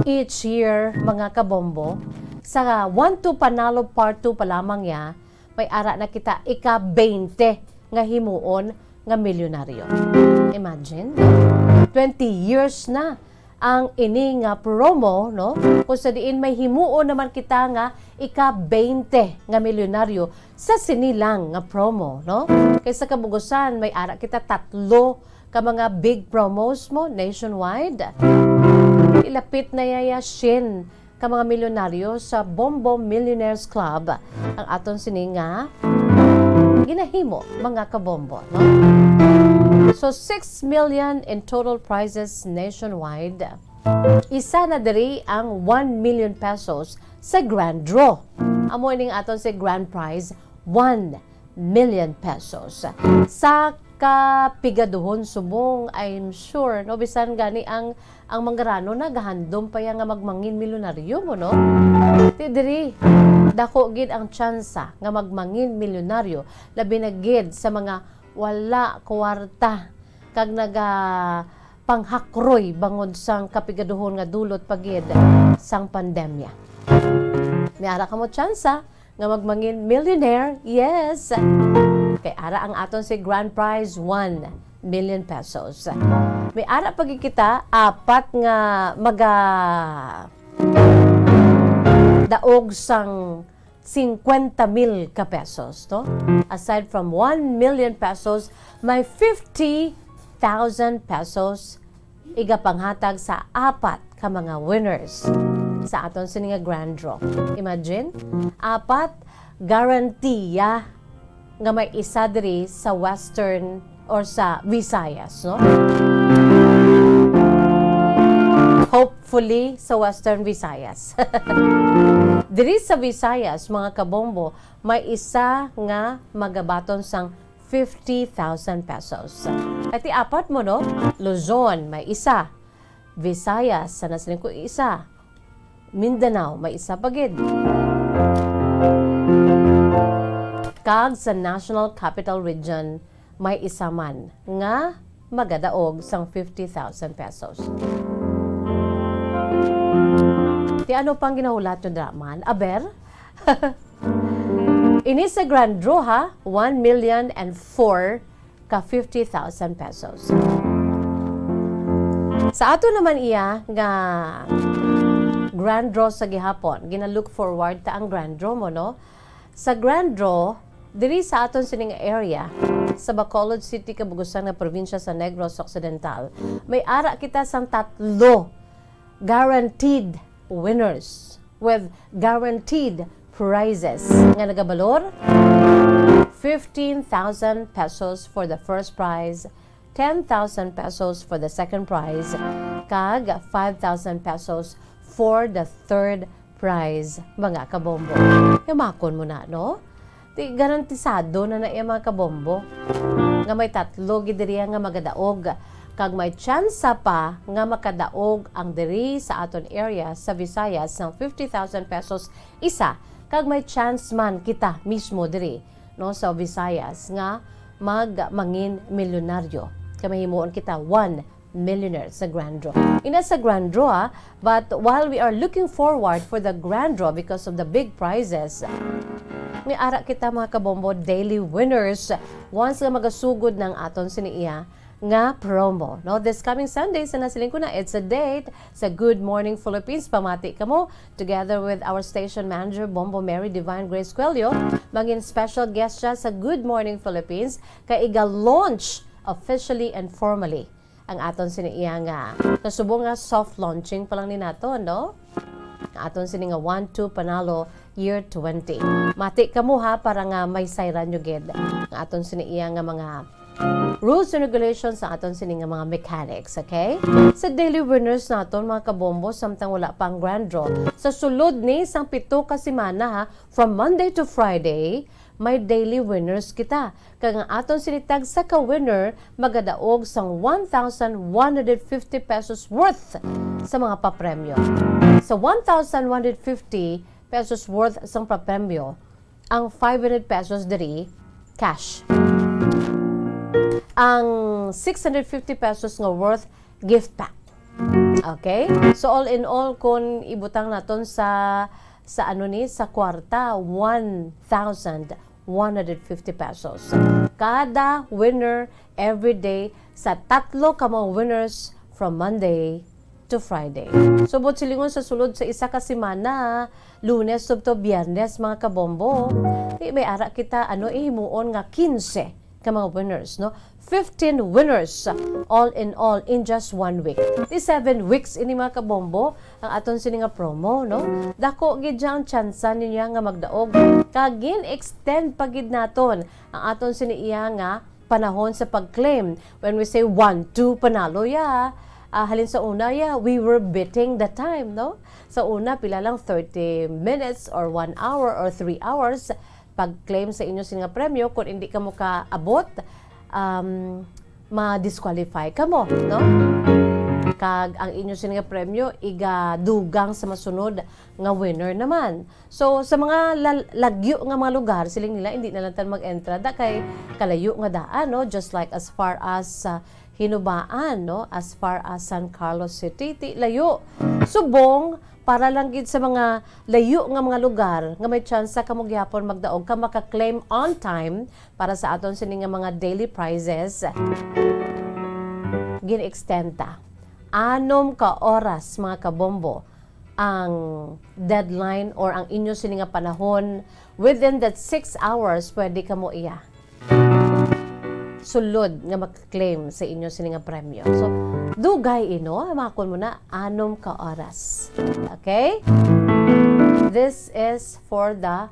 each year, mga kabombo. Sa One Two Panalo Part two pa lamang ya, may ara na kita ika-twenty nga himuon nga milyonaryo. Imagine, twenty years na ang ini nga promo, no? Kung sa diin may himuon naman kita nga ika-twenty nga milyonaryo sa sini lang nga promo, no? Kay sa kabugusan, may ara kita tatlo ka mga big promos mo nationwide. Ilapit na yaya syen ka mga milyonaryo sa Bombo Millionaires Club ang aton sini nga ginahimo, mga kabombo, no? So, six million in total prizes nationwide. Isa na diri ang one million pesos sa grand draw. Amo ining aton si grand prize, one million pesos. Sa kapigaduhon subong, I'm sure, no, bisan gani ang, ang manggarano nagahandom pa ya nga magmangin milyonaryo mo, no? Ti diri, dako gid ang tsansa nga magmangin milyonaryo, labi na gid sa mga wala kwarta kag naga panghakroy bangod sang kapigaduhon nga dulot pa gid sang pandemya. May ara kamo tsansa nga magmangin millionaire, yes. Kay ara ang aton si grand prize, one million pesos. May ara pa gid kita apat nga maga daog sang singkwenta mil ka pesos, no? Aside from one million pesos, may fifty thousand pesos igapanghatag sa apat ka mga winners sa aton sini nga grand draw. Imagine, apat, garantiya nga may isa diri sa Western or sa Visayas, no? Hopefully, sa Western Visayas. Diri sa Visayas, mga kabombo, may isa nga magabaton sang fifty thousand pesos. Kay ti apat mo, no? Luzon, may isa. Visayas, sa nasiling ko isa. Mindanao, may isa pa gid. Kag sa National Capital Region, may isa man nga magadaog sang fifty thousand pesos. Ti ano pang ginahulat nyo dira man? Aber? Ini sa grand draw, ha, one million and four ka fifty thousand pesos. Sa ato naman iya nga grand draw sa gihapon, gina-look forward ta ang grand draw mo, no? Sa grand draw, diri sa aton sining area, sa Bacolod City, Cabugostan nga probinsya sa Negros Occidental, may ara kita sang tatlo guaranteed winners with guaranteed prizes nga nagabalor fifteen thousand pesos for the first prize, ten thousand pesos for the second prize, kag five thousand pesos for the third prize, mga kabombo. Yamakon mo na, no? Ti garantisado na na iya, mga kabombo, nga may tatlo gid diri nga magadaog, kag may tsansa pa nga makadaog ang diri sa aton area sa Visayas sang fifty thousand pesos isa, kag may chance man kita mismo diri, no, sa Visayas nga mag-, mangin milyonaryo, kay mahimuon kita one millionaire sa grand draw. Ina sa grand draw, ah, but while we are looking forward for the grand draw because of the big prizes, may ara kita, mga kabombo, daily winners once nga magasugod ng aton sini iya nga promo, no? This coming Sunday, sa nasiling ko na, it's a date sa Good Morning Philippines. Pamati kamo, together with our station manager, Bombo Mary Divine Grace Cuello, mangin special guest siya sa Good Morning Philippines, kay iga-launch officially and formally ang aton sini iya nga, sa subong nga soft launching pa lang ni nato, no? Ang aton sini nga One Two Panalo Year twenty. Mati kamo ha, para nga may sayran nyo gid ang aton sini iya nga mga rules and regulations sa aton sini nga mga mechanics, okay? Sa daily winners naton, mga kabombo, samtang wala pa ang grand draw, sa sulod ni sang pito ka semana ha, from Monday to Friday, may daily winners kita. Kag ang aton sini tagsa ka winner magadaog sang one thousand one hundred fifty pesos worth sa mga papremyo. Sa one thousand one hundred fifty pesos worth sang papremyo, ang five hundred pesos diri cash. Ang six hundred fifty pesos nga worth gift pack. Okay? So, all in all, kung ibutang naton sa, sa ano ni, sa kwarta, one thousand one hundred fifty pesos. Kada winner every day sa tatlo ka mga winners from Monday to Friday. So, buot silingon, sa sulod sa isa ka semana, Lunes subto Biyernes, mga kabombo, di may ara kita, ano, ihimuon nga quince ka mga winners, no? Fifteen winners, all in all, in just one week. Di seven weeks ini, mga kabombo, ang aton sini nga promo, no? Dako gid siya ang tsansa niya nga magdaog. Kag gin-extend pa gid naton ang aton sini iya nga panahon sa pag-claim. When we say one, two, panalo ya. Ah, halin sa una ya, we were beating the time, no? Sa una, pila lang, thirty minutes or one hour or three hours. Pag-claim sa inyo sini nga premyo, kung hindi kamo kaabot, um, ma-disqualify kamo, no? Kag ang inyo sini nga premyo igadugang sa masunod nga winner naman. So, sa mga lal-, lagyo nga mga lugar, siling nila, hindi na lang tan mag-entrada kay kalayo nga daan, no? Just like as far as, ah, Hinubaan, no? As far as San Carlos City, ti layo. Subong, para lang gid sa mga layo nga mga lugar nga may tsansa kamo gyapon magdaog ka maka-claim on time para sa aton sini nga mga daily prizes. Gin-extend ta anom ka oras, mga kabombo, ang deadline or ang inyo sini nga panahon. Within that six hours, pwede kamo iya sulod nga maka-claim sa inyo sini nga premyo. So, dugay ino, hamakon mo na anom ka oras. Okay? This is for the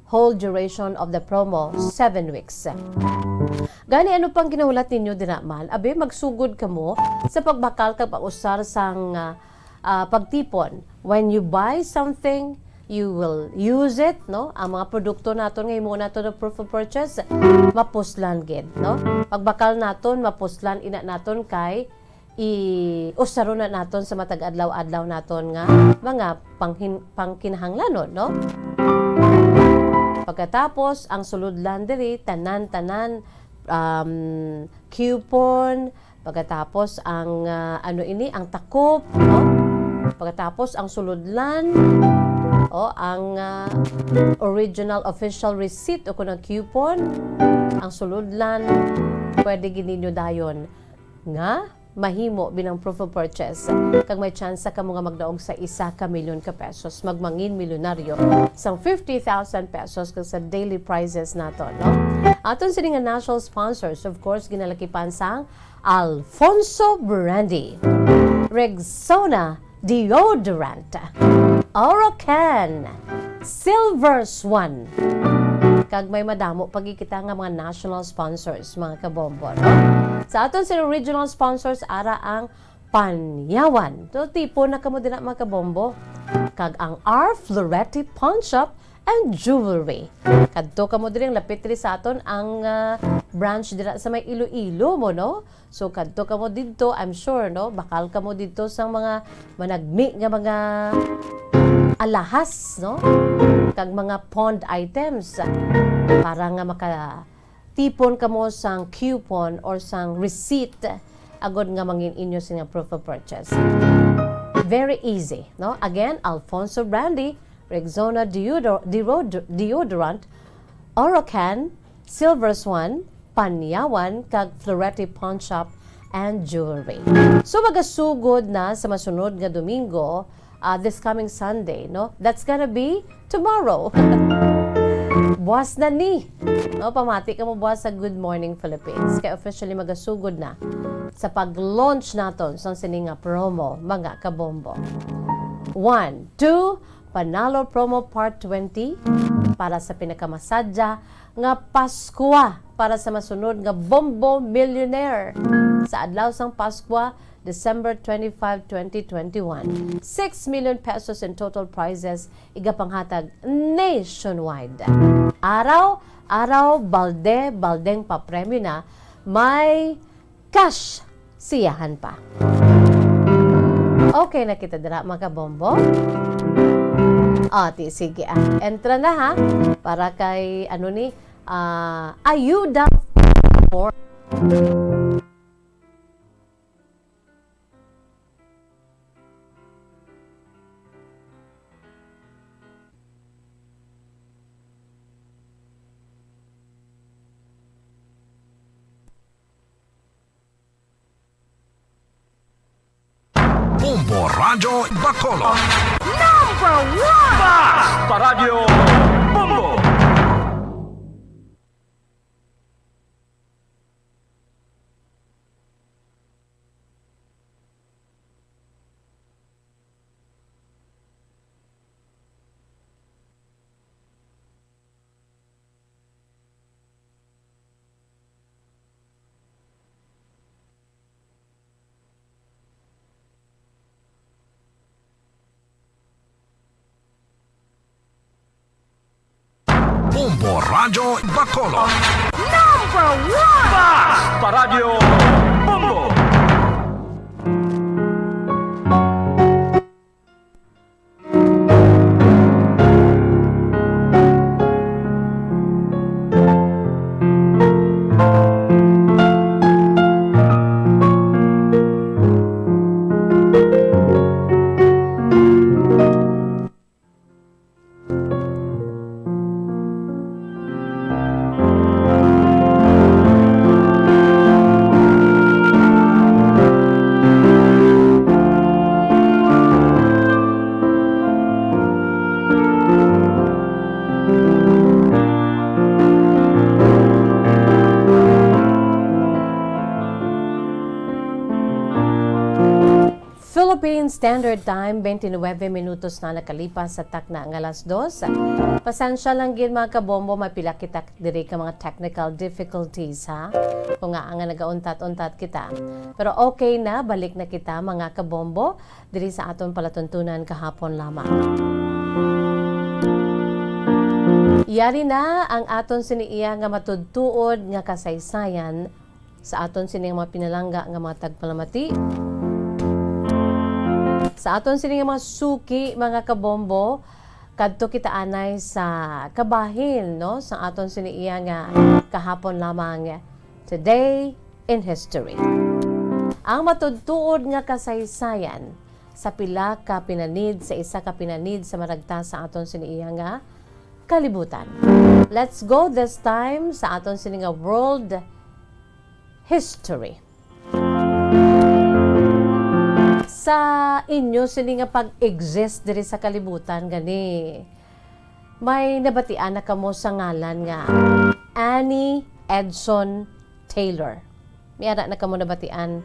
whole duration of the promo, seven weeks. Gani, ano pang ginahulat ninyo dira man? Abi, magsugod kamo sa pagbakal kag pag-usar sang, ah, ah, pagtipon. When you buy something, you will use it, no? Ang mga produkto naton nga himo naton og proof of purchase, mapuslan gid, no? Pagbakal naton, mapuslan ina naton kay i-usaron na naton sa matag adlaw-adlaw naton nga mga panghin-, pangkinahanglanon, no? Pagkatapos, ang sulodlan diri, tanan-tanan, um, coupon, pagkatapos ang, ah, ano ini, ang takop, no? Pagkatapos ang sulodlan, o ang, ah, original official receipt o kung ang coupon, ang sulodlan, pwede gid ninyo dayon nga mahimo bilang proof of purchase, kag may tsansa kamo nga magdaog sa isa ka milyon ka pesos, magmangin milyonaryo sang fifty thousand pesos kag sa daily prizes nato, no? Aton sini nga national sponsors, of course, ginalakipan sang Alfonso Brandy, Rexona Deodorant, Orocan, Silver Swan. Kag may madamo pa gid kita nga mga national sponsors, mga kabombo, no? Sa aton sini regional sponsors, ara ang Panyawan. So, tipon na kamo dira, mga kabombo. Kag ang R Florete Pawn Shop and Jewelry. Kadto kamo diri, ang lapit diri sa aton ang, ah, branch dira sa may Iloilo mo, no? So, kadto kamo didto, I'm sure, no? Bakal kamo didto sa mga managmi nga mga alahas, no? Kag mga pawned items para nga makatipon kamo sang coupon or sang receipt agod nga mangin inyo sini nga proof of purchase. Very easy, no? Again, Alfonso Brandy, Rexona deodor-, deodor-, deodorant, Orocan, Silver Swan, Panyawan, kag Florete Pawn Shop and Jewelry. So, magasugod na sa masunod nga Domingo, ah, this coming Sunday, no? That's gonna be tomorrow. Buwas na ni. No, pamati kamo buwas sa Good Morning Philippines. Kay officially magasugod na sa pag-launch naton sang sini nga promo, mga kabombo. One, two, Panalo Promo Part twenty para sa pinakamasadya nga Paskwa para sa masunod nga Bombo Millionaire. Sa adlaw sang Paskwa, December twenty-five, twenty twenty-one, six million pesos in total prizes igapanghatag nationwide. Araw, araw, balde, baldeng papremyo na, may cash siyahan pa. Okay na kita dira, mga kabombo. O, ti, sige, ah. Entra na, ha? Para kay, ano ni, ah, ayuda for Bombo Radyo Bacolod. Number one! Basta Radyo Bombo! Bombo Radyo Bacolod. Number one! Basta Radyo Bombo! Philippine Standard Time, twenty-nine minutos na nakalipas sa takna nga alas dos. Pasensya lang gid, mga kabombo, may pila kita diri ka mga technical difficulties, ha? Kung nga nga nagauntat-untat kita. Pero okay na, balik na kita, mga kabombo, diri sa aton palatuntunan kahapon lamang. Yari na ang aton sini iya nga matudtuod nga kasaysayan sa aton sini nga mga pinalangga nga mga tagpalamati. Sa aton sini nga mga suki, mga kabombo, kadto kita anay sa kabahin, no, sa aton sini iya nga kahapon lamang, Today in History. Ang matudtuod nga kasaysayan sa pila ka pinanid, sa isa ka pinanid sa maragta sa aton sini iya nga kalibutan. Let's go this time sa aton sini nga world history. Sa inyo sini nga pag-exist diri sa kalibutan gani, may nabatian na kamo sa ngalan nga Annie Edson Taylor? May ara na kamo nabatian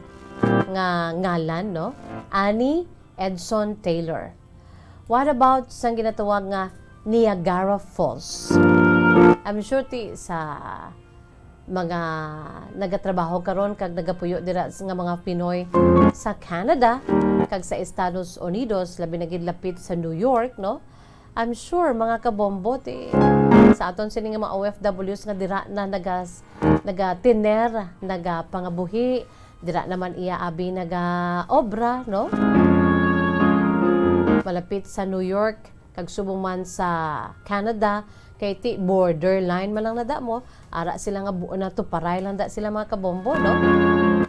nga ngalan, no? Annie Edson Taylor. What about sang ginatawag nga Niagara Falls? I'm sure ti sa mga nagatrabaho karon kag nagapuyo dira s-, nga mga Pinoy sa Canada kag sa Estados Unidos, labi na gid lapit sa New York, no? I'm sure, mga kabombo, ti, sa aton sini nga mga O F Ws nga dira na nagas-, nagatiner, nagapangabuhi, dira naman iya abi nagaobra, no? Malapit sa New York, kag subong man sa Canada, kay ti borderline man lang na damo, ara sila nga bu-, natuparay lang da sila, mga kabombo, no?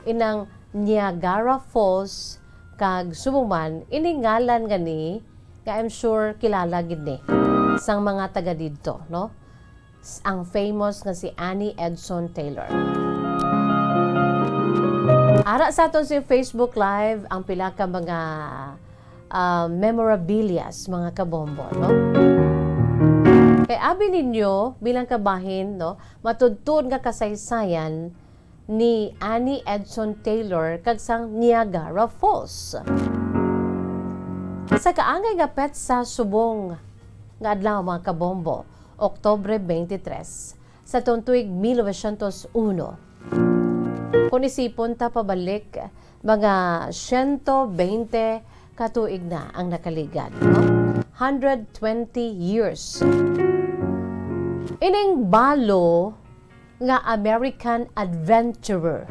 Inang Niagara Falls, kag subong man, ini ngalan gani, nga I'm sure kilala gid ni sang mga taga didto, no? S-, ang famous nga si Annie Edson Taylor. Ara sa aton si Facebook Live ang pila ka mga, ah, memorabilias, mga kabombo, no? Kay abi ninyo, bilang kabahin, no, matudtod nga kasaysayan ni Annie Edson Taylor kag sang Niagara Falls. Sa kaangay nga petsa subong nga adlaw, mga kabombo, Oktubre twenty-three, sa tuong tuig mil novecientos uno. Kung isipon ta pabalik, mga siyento bente ka tuig na ang nakaligad, no? Hundred twenty years. Ining balo nga American adventurer.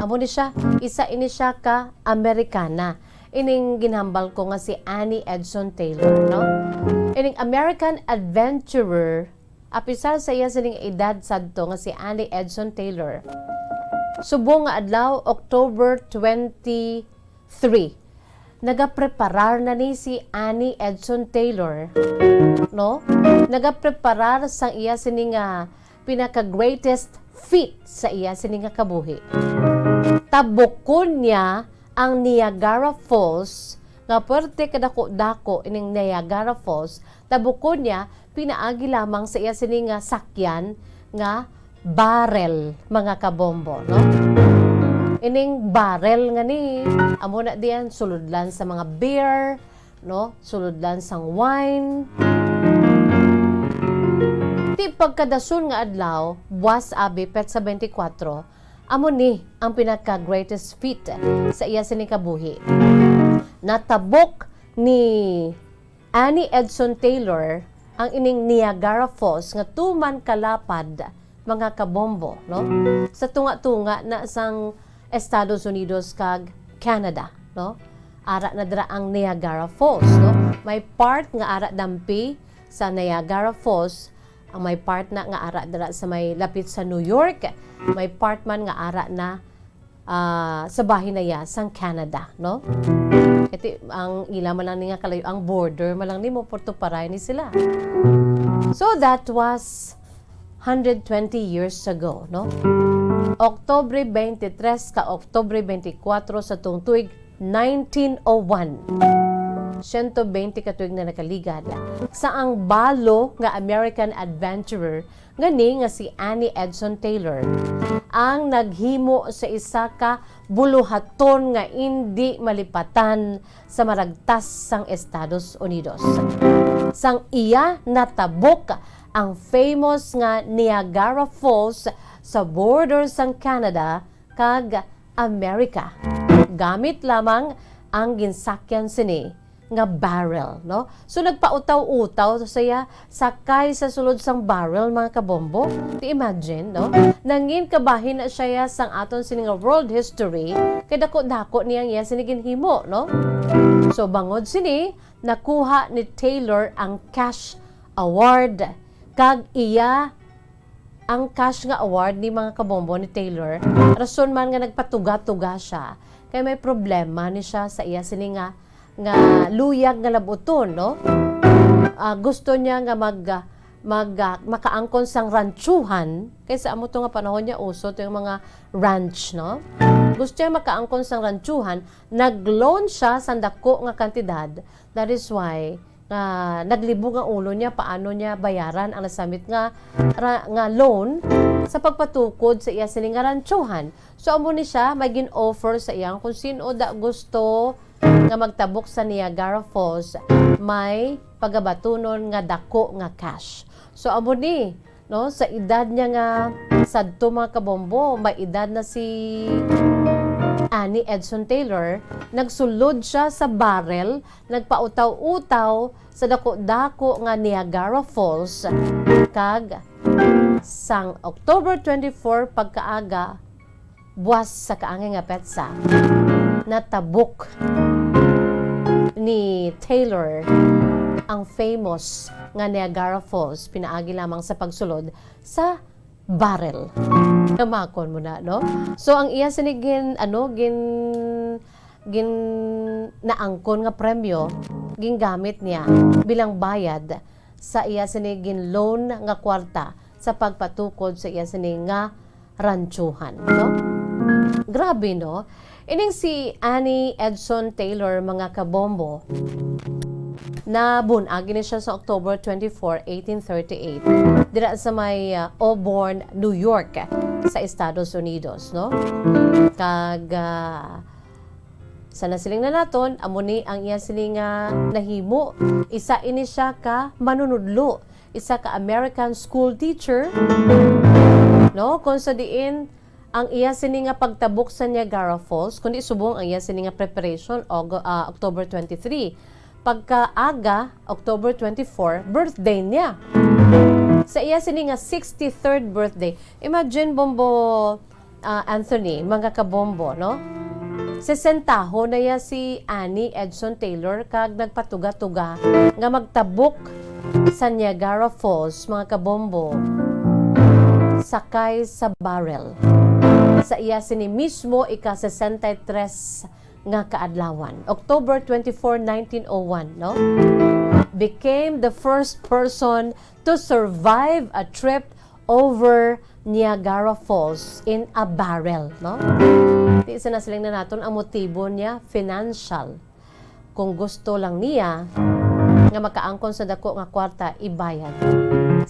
Amo ni siya, isa ini siya ka Amerikana. Ining ginhambal ko nga si Annie Edson Taylor, no? Ining American adventurer, apisar sa iya sining edad sadto nga si Annie Edson Taylor, subong nga adlaw, October twenty-three, nagapreparar na ni si Annie Edson Taylor, no? Nagapreparar sang iya sini nga pinaka-greatest feat sa iya sini nga kabuhi. Tabukon niya ang Niagara Falls, nga puwerte kadako-dako ining Niagara Falls, tabukon niya pinaagi lamang sa iya sini nga sakyan nga barrel, mga kabombo, no? Ining barrel nga ni, amo na diyan, sulod lang sa mga beer, no? Sulod lang sang wine. Ti pagkadason nga adlaw, buwas abi, petsa twenty-four, amo ni ang pinaka-greatest feat sa iya sini kabuhi. Natabok ni Annie Edson Taylor ang ining Niagara Falls nga tuman kalapad, mga kabombo, no? Sa tunga-tunga na sang Estados Unidos kag Canada, no? Ara na dira ang Niagara Falls, no? May part nga ara dampi sa Niagara Falls, ang may part na nga ara dira sa may lapit sa New York, may part man nga ara na, ah, sa bahin na iya sang Canada, no? Kay ti ang ila man lang ni nga kalayo ang border man lang ni, mapatuparay ni sila. So that was hundred twenty years ago, no? Oktubre twenty-three ka Oktubre twenty-four sa tuong tuig nineteen oh one. Siyento bente ka tuig na nakaligad, sa ang balo nga American adventurer nga ni nga si Annie Edson Taylor ang naghimo sa isa ka buluhaton nga indi malipatan sa maragtas sang Estados Unidos. Sang iya natabok ang famous nga Niagara Falls sa border sang Canada kag America, gamit lamang ang ginsakyan sini nga barrel, no? So, nagpautaw-utaw siya sakay sa sulod sang barrel, mga kabombo. Ti imagine, no? Nangin kabahin na siya sang aton sini nga world history, kay dako-dako niya iya sini ginhimo, no? So, bangod sini, nakuha ni Taylor ang cash award, kag iya ang cash nga award ni, mga kabombo, ni Taylor, rason man nga nagpatuga-tuga siya, kay may problema ni siya sa iya sini nga, nga luyag nga labuton, no? Ah, gusto niya nga mag, ah, mag, ah, makaangkon sang ranchuhan, kay sa amo to nga panahon niya uso to yung mga ranch, no? Gusto niya makaangkon sang ranchuhan, nag-loan siya sang dako nga kantidad, that is why nga naglibog ang ulo niya paano niya bayaran ang nasamit nga ra-, nga loan sa pagpatukod sa iya sini nga ranchuhan. So, amo ni siya, may gin-offer sa iya kung sino da gusto nga magtabok sa Niagara Falls, may pagabatunon nga dako nga cash. So, amo ni, no, sa edad niya nga sadto, mga kabombo, may edad na si Ani Edson Taylor, nagsulod siya sa barrel, nagpautaw-utaw sa dako-dako nga Niagara Falls, kag sang October twenty-four pagkaaga, buwas sa kaangay nga petsa, natabok ni Taylor ang famous nga Niagara Falls pinaagi lamang sa pagsulod sa barrel. Namakon mo na, no? So, ang iya sini gin-, ano, gin-, gin-, naangkon nga premyo, gingamit niya bilang bayad sa iya sini gin-loan nga kwarta sa pagpatukod sa iya sini nga ranchuhan, no? Grabe, no? Ining si Annie Edson Taylor, mga kabombo, nabun-ag ini siya sa October twenty-four, eighteen thirty-eight, dira sa may, ah, Auburn, New York, sa Estados Unidos, no? Kag, ah, sa nasiling na naton, amo ni ang iya sini nga nahimo. Isa ini siya ka manunudlo, isa ka American school teacher, no? Kung sa diin, ang iya sini nga pagtabok sa Niagara Falls, kundi subong ang iya sini nga preparation, Aug-, ah, October twenty-three. Pagkaaga, October twenty-four, birthday niya. Sa iya sini nga sixty-third birthday. Imagine, Bombo, ah, Anthony, mga kabombo, no? Sesentaho na ya si Annie Edson Taylor kag nagpatuga-tuga nga magtabok sa Niagara Falls, mga kabombo, sakay sa barrel. Sa iya sini mismo ika-sesenta y tres nga kaadlawan, October twenty-four, nineteen oh one, no? Became the first person to survive a trip over Niagara Falls in a barrel, no? Di sa nasiling na naton ang motibo niya, financial. Kung gusto lang niya nga makaangkon sa dako nga kwarta, ibayad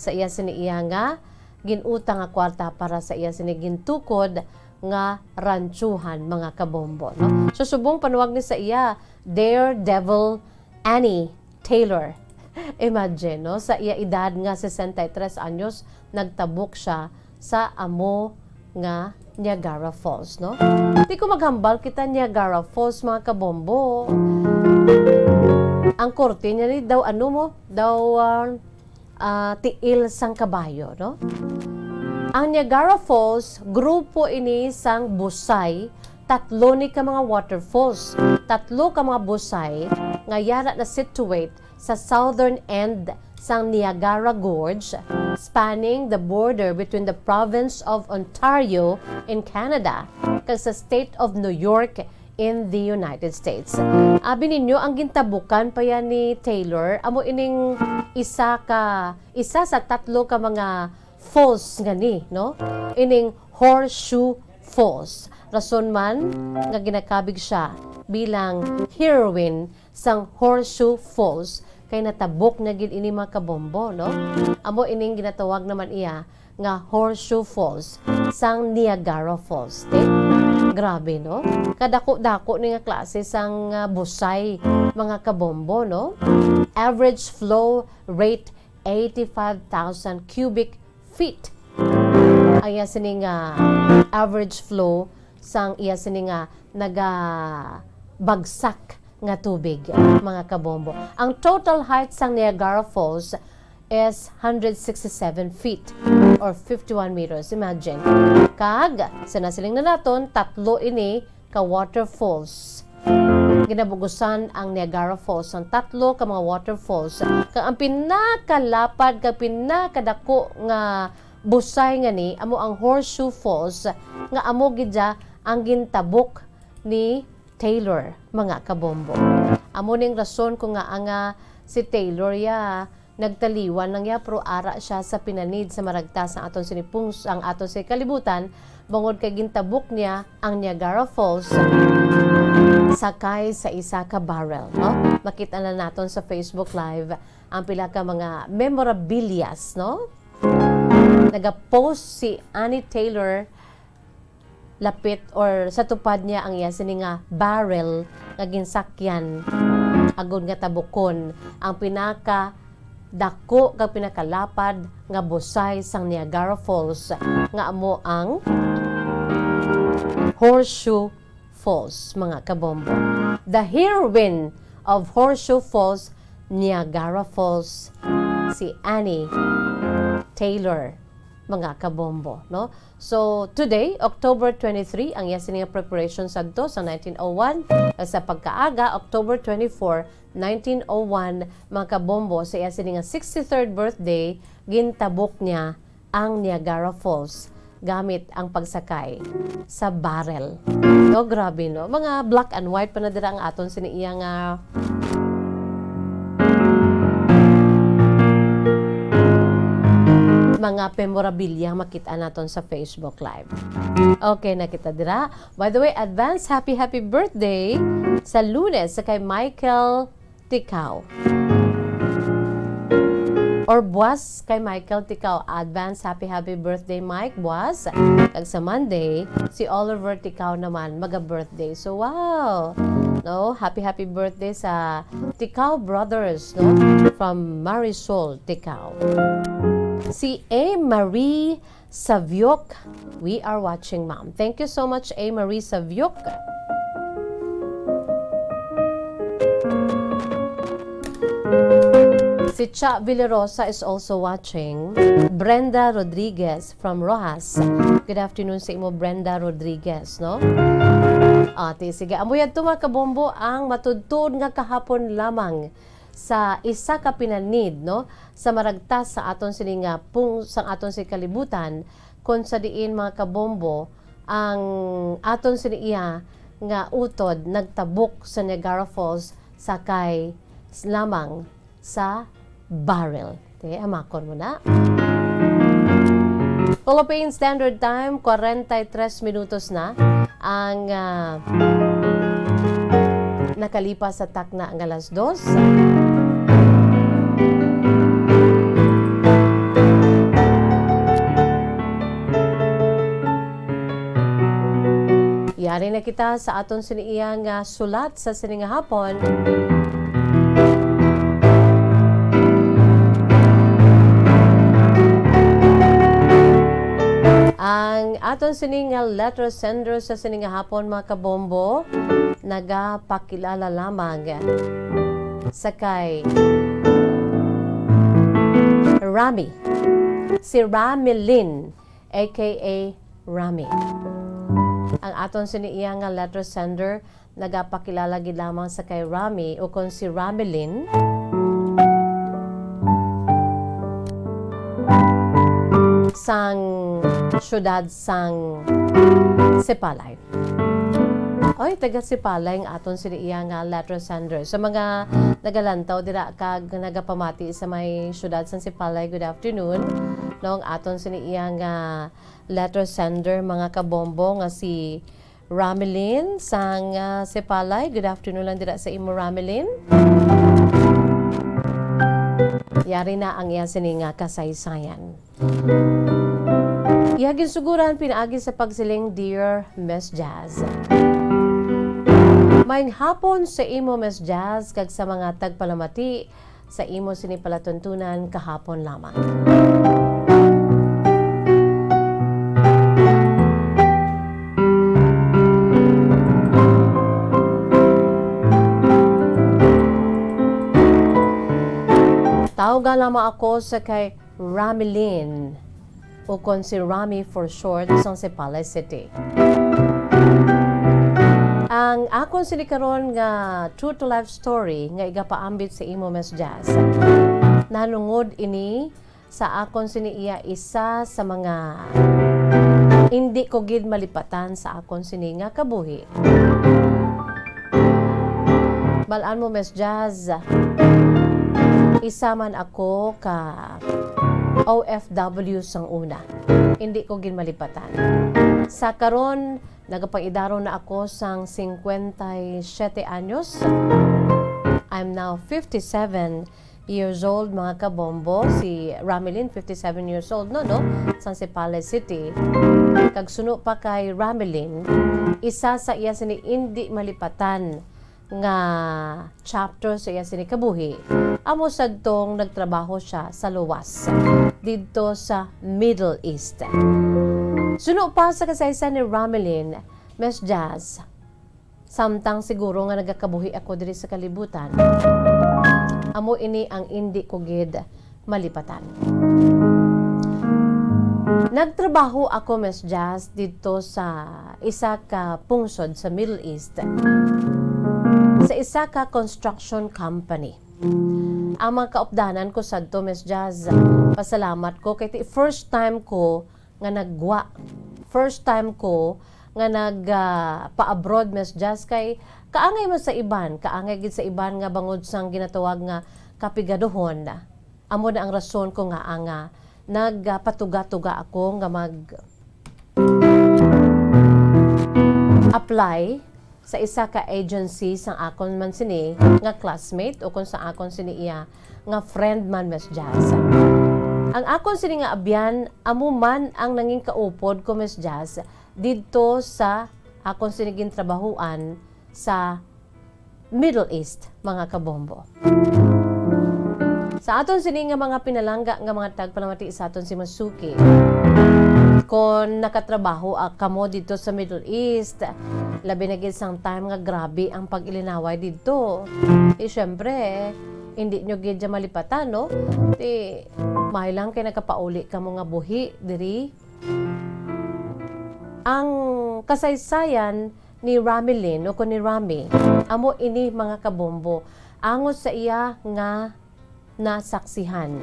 sa iya sini iya nga ginutang nga kwarta para sa iya sini gintukod nga ranchuhan, mga kabombo, no? So, subong panuwag ni sa iya, Daredevil Annie Taylor. Imagine, no? Sa iya edad nga sesenta y tres anyos, nagtabok siya sa amo nga Niagara Falls, no? Di ko maghambal kita Niagara Falls, mga kabombo. Ang korte niya ni daw, ano mo? Daw, ah, ah, tiil sang kabayo, no? Ang Niagara Falls, grupo ini sang busay, tatlo ni ka mga waterfalls, tatlo ka mga busay nga yara na situate sa southern end sang Niagara Gorge, spanning the border between the province of Ontario in Canada kag sa state of New York in the United States. Abi ninyo, ang gintabukan pa yan ni Taylor, amo ining isa ka, isa sa tatlo ka mga falls nga ni, no? Ining Horseshoe Falls. Rason man nga ginakabig siya bilang heroine sang Horseshoe Falls kay natabok na gid ini, mga kabombo, no? Amo ining ginatawag naman iya nga Horseshoe Falls sang Niagara Falls. Te? Grabe, no? Kadako-dako ni nga klase sang, ah, busay, mga kabombo, no? Average flow rate eighty-five thousand cubic feet. Ang iya sini nga average flow sang iya sini nga nagabagsak nga tubig, mga kabombo. Ang total height sang Niagara Falls is hundred sixty-seven feet or fifty-one meters. Imagine. Kag, sa nasiling na naton, tatlo ini ka waterfalls. Ginabugusan ang Niagara Falls sang tatlo ka mga waterfalls. Kag ang pinakalapad kag pinakadako nga busay nga ni amo ang Horseshoe Falls, nga amo gid ya ang gintabok ni Taylor, mga kabombo. Amo ning rason kung ngaa nga si Taylor ya nagtaliwan lang ya, pero ara siya sa pinanid sa maragtas ang aton sini pung-, ang aton sini kalibutan, bangod kay gintabok niya ang Niagara Falls sakay sa isa ka barrel, no? Makita na naton sa Facebook Live ang pila ka mga memorabilias, no? Nagapost si Annie Taylor lapit or sa tupad niya ang iya sini nga barrel nga ginsakyan, agod nga tabukon ang pinakadako kag pinakalapad nga busay sang Niagara Falls, nga amo ang Horseshoe Falls, mga kabombo. The heroine of Horseshoe Falls, Niagara Falls, si Annie Taylor, mga kabombo, no? So, today, October twenty-three, ang iya sini nga preparation sadto sa nineteen oh one, sa pagkaaga, October twenty-four, nineteen oh one, mga kabombo, sa iya sini nga sixty-third birthday, gintabok niya ang Niagara Falls gamit ang pagsakay sa barrel. No, grabe, no? Mga black and white pa na dira ang aton sini iya nga mga memorabilia makita naton sa Facebook Live. Okay, nakita dira. By the way, advance happy, happy birthday sa Lunes sa kay Michael Ticao. Or buwas kay Michael Ticao. Advance happy, happy birthday, Mike, buwas. Kag sa Monday, si Oliver Ticao naman maga-birthday. So, wow! No, happy, happy birthday sa Ticao Brothers, no? From Marisol Ticao. Si A. Marie Saviok, we are watching, ma'am. Thank you so much, A. Marie Saviok. Si Cha Villarosa is also watching. Brenda Rodriguez from Roxas. Good afternoon sa imo, Brenda Rodriguez, no? Ati, sige. Amo yadto, mga kabombo, ang matudtuod nga kahapon lamang sa isa ka pinanid, no, sa maragtas sa aton sini nga pung-, sang aton sini kalibutan, kon sa diin, mga kabombo, ang aton sini iya nga utod nagtabok sa Niagara Falls sakay s-, lamang sa barrel. Te, amakon mo na. Philippine Standard Time, kwarenta y tres minutos na ang, ah, nakalipas sa takna nga alas dos. Yari na kita sa aton sini iya nga sulat sa sini nga hapon. Ang aton sini nga letter sender sa sini nga hapon, mga kabombo, nagapakilala lamang sa kay Rami. Si Rami Lynn, A K A Rami. Ang aton sini iya nga letter sender nagapakilala gid lamang sa kay Rami, ukon si Ramilyn, sang siyudad sang Sipalay. Oy, taga Sipalay ang aton sini iya nga letter sender. Sa mga nagalantaw dira kag nagapamati sa may siyudad sang Sipalay, good afternoon. No, ang aton sini iya nga letter sender, mga kabombo, nga si Ramilyn sang, ah, Sipalay. Good afternoon lang dira sa imo, Ramilyn. Yari na ang iya sini nga kasaysayan. Iya ginsuguran pinaagi sa pagsiling, "Dear Miss Jazz." Maayong hapon sa imo, Miss Jazz, kag sa mga tagpalamati sa imo sini palatuntunan kahapon lamang. Tawga lamang ako sa kay Ramilyn, ukon si Rami for short, sang Sipalay City. Ang akon sini karon nga true to life story nga igapaambit sa imo, Miss Jazz, nalungod ini sa akon sini iya isa sa mga indi ko gid malipatan sa akon sini nga kabuhi. Bal-an mo, Miss Jazz, isa man ako ka O F W sang una. Hindi ko ginmalipatan. Sa karon, nagapang-idaro na ako sang cincuenta y siete anyos. I'm now fifty-seven years old, mga kabombo. Si Ramilyn, fifty-seven years old, no, no? Sang Sipalay City. Kag suno pa kay Ramilyn, isa sa iya sini indi malipatan nga chapter sa iya sini kabuhi, amo sadtong nagtrabaho siya sa luwas didto sa Middle East. Suno pa sa kasaysayan ni Ramilyn, Miss Jazz, Samtang siguro nga nagakabuhi ako diri sa kalibutan, amo ini ang indi ko gid malipatan. Nagtrabaho ako, Miss Jazz, didto sa isa ka pungsod sa Middle East, sa isa ka construction company. Ang mga kaupdanan ko sadto, Miss Jazz, pasalamat ko kay ti-, first time ko nga naggwa. First time ko nga nag, ah, pa-abroad, Miss Jazz, kay kaangay man sa iban, kaangay gid sa iban nga bangod sang ginatawag nga kapigaduhon. Amo na ang rason ko nga, ah, nga nagpatuga-tuga ako nga mag-apply sa isa ka agency sang akon man sini nga classmate o kon sa akon sini iya nga friend man, Miss Jazz. Ang akon sini nga abyan, amo man ang nangin kaupod ko, Miss Jazz, didto sa akon sini gintrabahuan sa Middle East, mga kabombo. Sa aton sini nga mga pinalangga nga mga tagpalamati sa aton si Masuki, kon nakatrabaho, ah, kamo didto sa Middle East, labi na gid sang time nga grabe ang pag-ilinaway didto. Eh, syempre, hindi nyo gid dyan malipatan, no? Ti, may lang kay nakapauli kamo nga buhi diri. Ang kasaysayan ni Ramilin o kon ni Rami, amo ini, mga kabombo, angot sa iya nga nasaksihan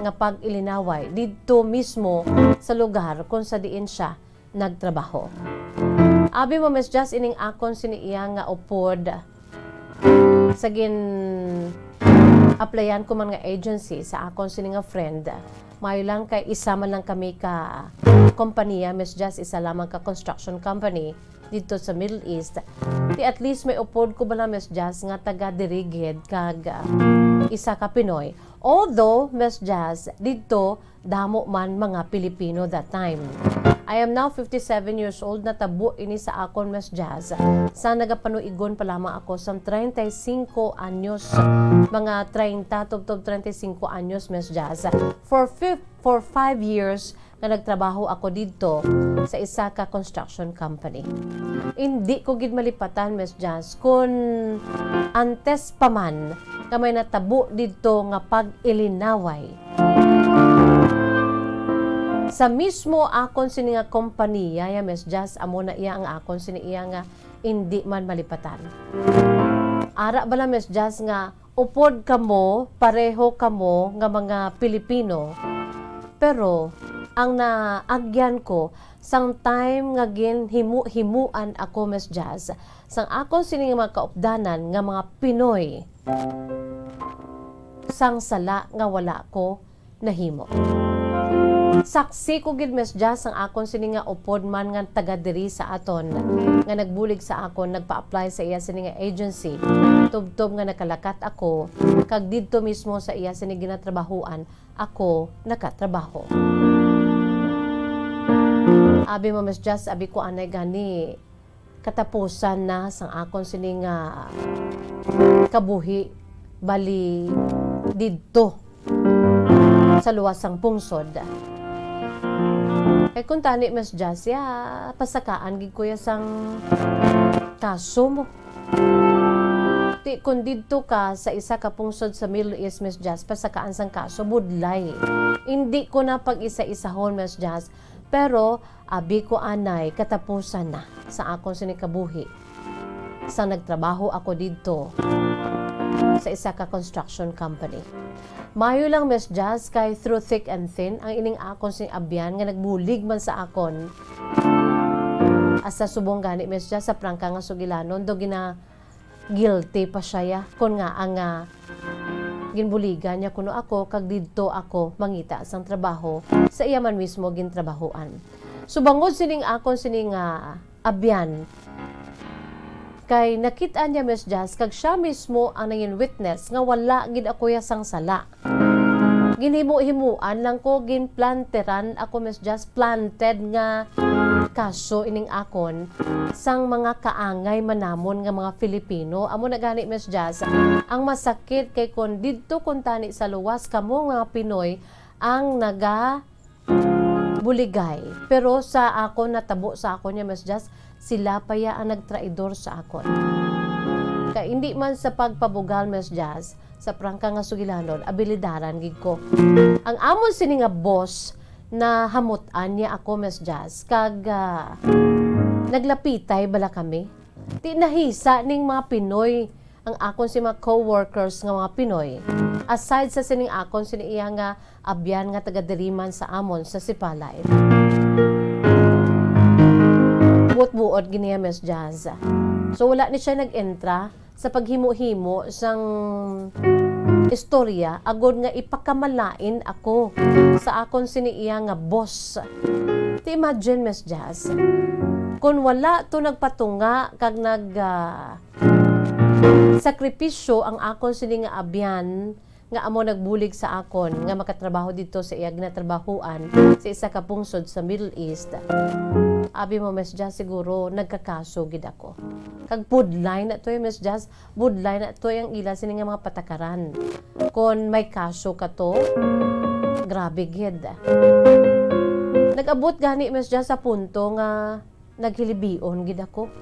nga pag-ilinaway didto mismo sa lugar kung sa diin siya nagtrabaho. Abi mo, Miss Jazz, ining akon sini iya nga upod sa gin-applyan ko man nga agency sa akon sini nga friend. Maayo lang kay isa man lang kami ka kompanya, Miss Jazz, isa lamang ka construction company didto sa Middle East. Ti at least may upod ko bala, Miss Jazz, nga taga diri gid kag, ah, isa ka Pinoy. Although, Miss Jazz, didto damo man mga Pilipino that time. I am now fifty-seven years old, natabo ini sa akon, Miss Jazz, sa nagapanuigon pa lamang ako sang treinta y cinco anyos, mga treinta tubtob treinta y cinco anyos, Miss Jazz. For fif-, for five years nga nagtrabaho ako didto sa isa ka construction company. Indi ko gid malipatan, Miss Jazz, kun antes pa man nga may natabo didto nga pag-ilinaway. Sa mismo akon sini nga kompanya, ya, Miss Jazz, amo na iya ang akon sini iya nga indi man malipatan. Ara bala, Miss Jazz, nga upod kamo, pareho kamo nga mga Pilipino, pero ang naagyan ko sang time nga ginhimo-himuan ako, Miss Jazz, sang akon sini nga mga kaupdanan nga mga Pinoy, sang sala nga wala ko nahimo. Saksi ko gid, Miss Jazz, ang akon sini nga upod man nga taga diri sa aton, nga nagbulig sa akon, nagpa-apply sa iya sini nga agency, tubtob nga nakalakat ako, kag didto mismo sa iya sini ginatrabahuan, ako nakatrabaho. Abi mo, Miss Jazz, abi ko anay gani, katapusan na sang akon sini nga kabuhi, bali didto sa luwas sang pungsod. Kay kun tani, Miss Jazz, ya, pasakaan gid ko ya sang kaso mo. Ti, kun didto ka sa isa ka pungsod sa Middle East, Miss Jazz, pasakaan sang kaso, budlay. Indi ko na pag-isa-isahon, Miss Jazz, pero abi ko anay katapusan na sa akon sini kabuhi sa nagtrabaho ako didto sa isa ka construction company. Mayo lang, Miss Jazz, kay through thick and thin, ang ining akon sing abyan nga nagbulig man sa akon. Hasta subong gani, Miss Jazz, sa prangka nga sugilanon, do gina-, guilty pa siya, ya, kun nga ang, ah, ginbuligan niya kuno ako, kag didto ako mangita sang trabaho sa iya man mismo gintrabahoan. So, bangod sining akon sini nga abyan, kay nakit-an niya, Miss Jazz, kag siya mismo ang nangin witness nga wala gid ako ya sang sala. Ginhimo-himuan lang ko, ginplanteran ako, Miss Jazz, planted nga kaso ining akon sang mga kaangay man namon nga mga Filipino. Amo na gani, Miss Jazz, ang masakit kay kun didto kun tani sa luwas kamo nga Pinoy ang naga buligay. Pero sa akon natabo sa akon niya, Miss Jazz, sila pa ya ang nagtraidor sa akon. Kay hindi man sa pagpabugal, Miss Jazz, sa prangka nga sugilanon, abilidaran gid ko. Ang amon sini nga boss, nahamut-an niya ako, Miss Jazz, kag, ah, naglapitay bala kami. Ti nahisa ning mga Pinoy ang akon si mga co-workers nga mga Pinoy. Aside sa sining akon sini iya nga abyan nga taga diri man sa amon sa Sipalay. Buot-buot gid niya, Miss Jazz. So, wala ni siya nag-entra sa paghimo-himo sang istorya agod nga ipakamalain ako sa akon sini iya nga boss. Ti imagine, Miss Jazz, kung wala to nagpatunga kag nag, ah, sakripisyo ang akon sini nga abyan nga amo nagbulig sa akon nga makatrabaho didto sa iya ginatrabahuan sa isa ka pungsod sa Middle East. Abi mo, Miss Jazz, siguro nagkakaso gid ako. Kag budlay na to, eh, Miss Jazz, budlay na to ang ila sini nga mga patakaran. Kon may kaso ka to, grabe gid. Nag-abot gani, Miss Jazz, sa punto nga naghilibion gid ako.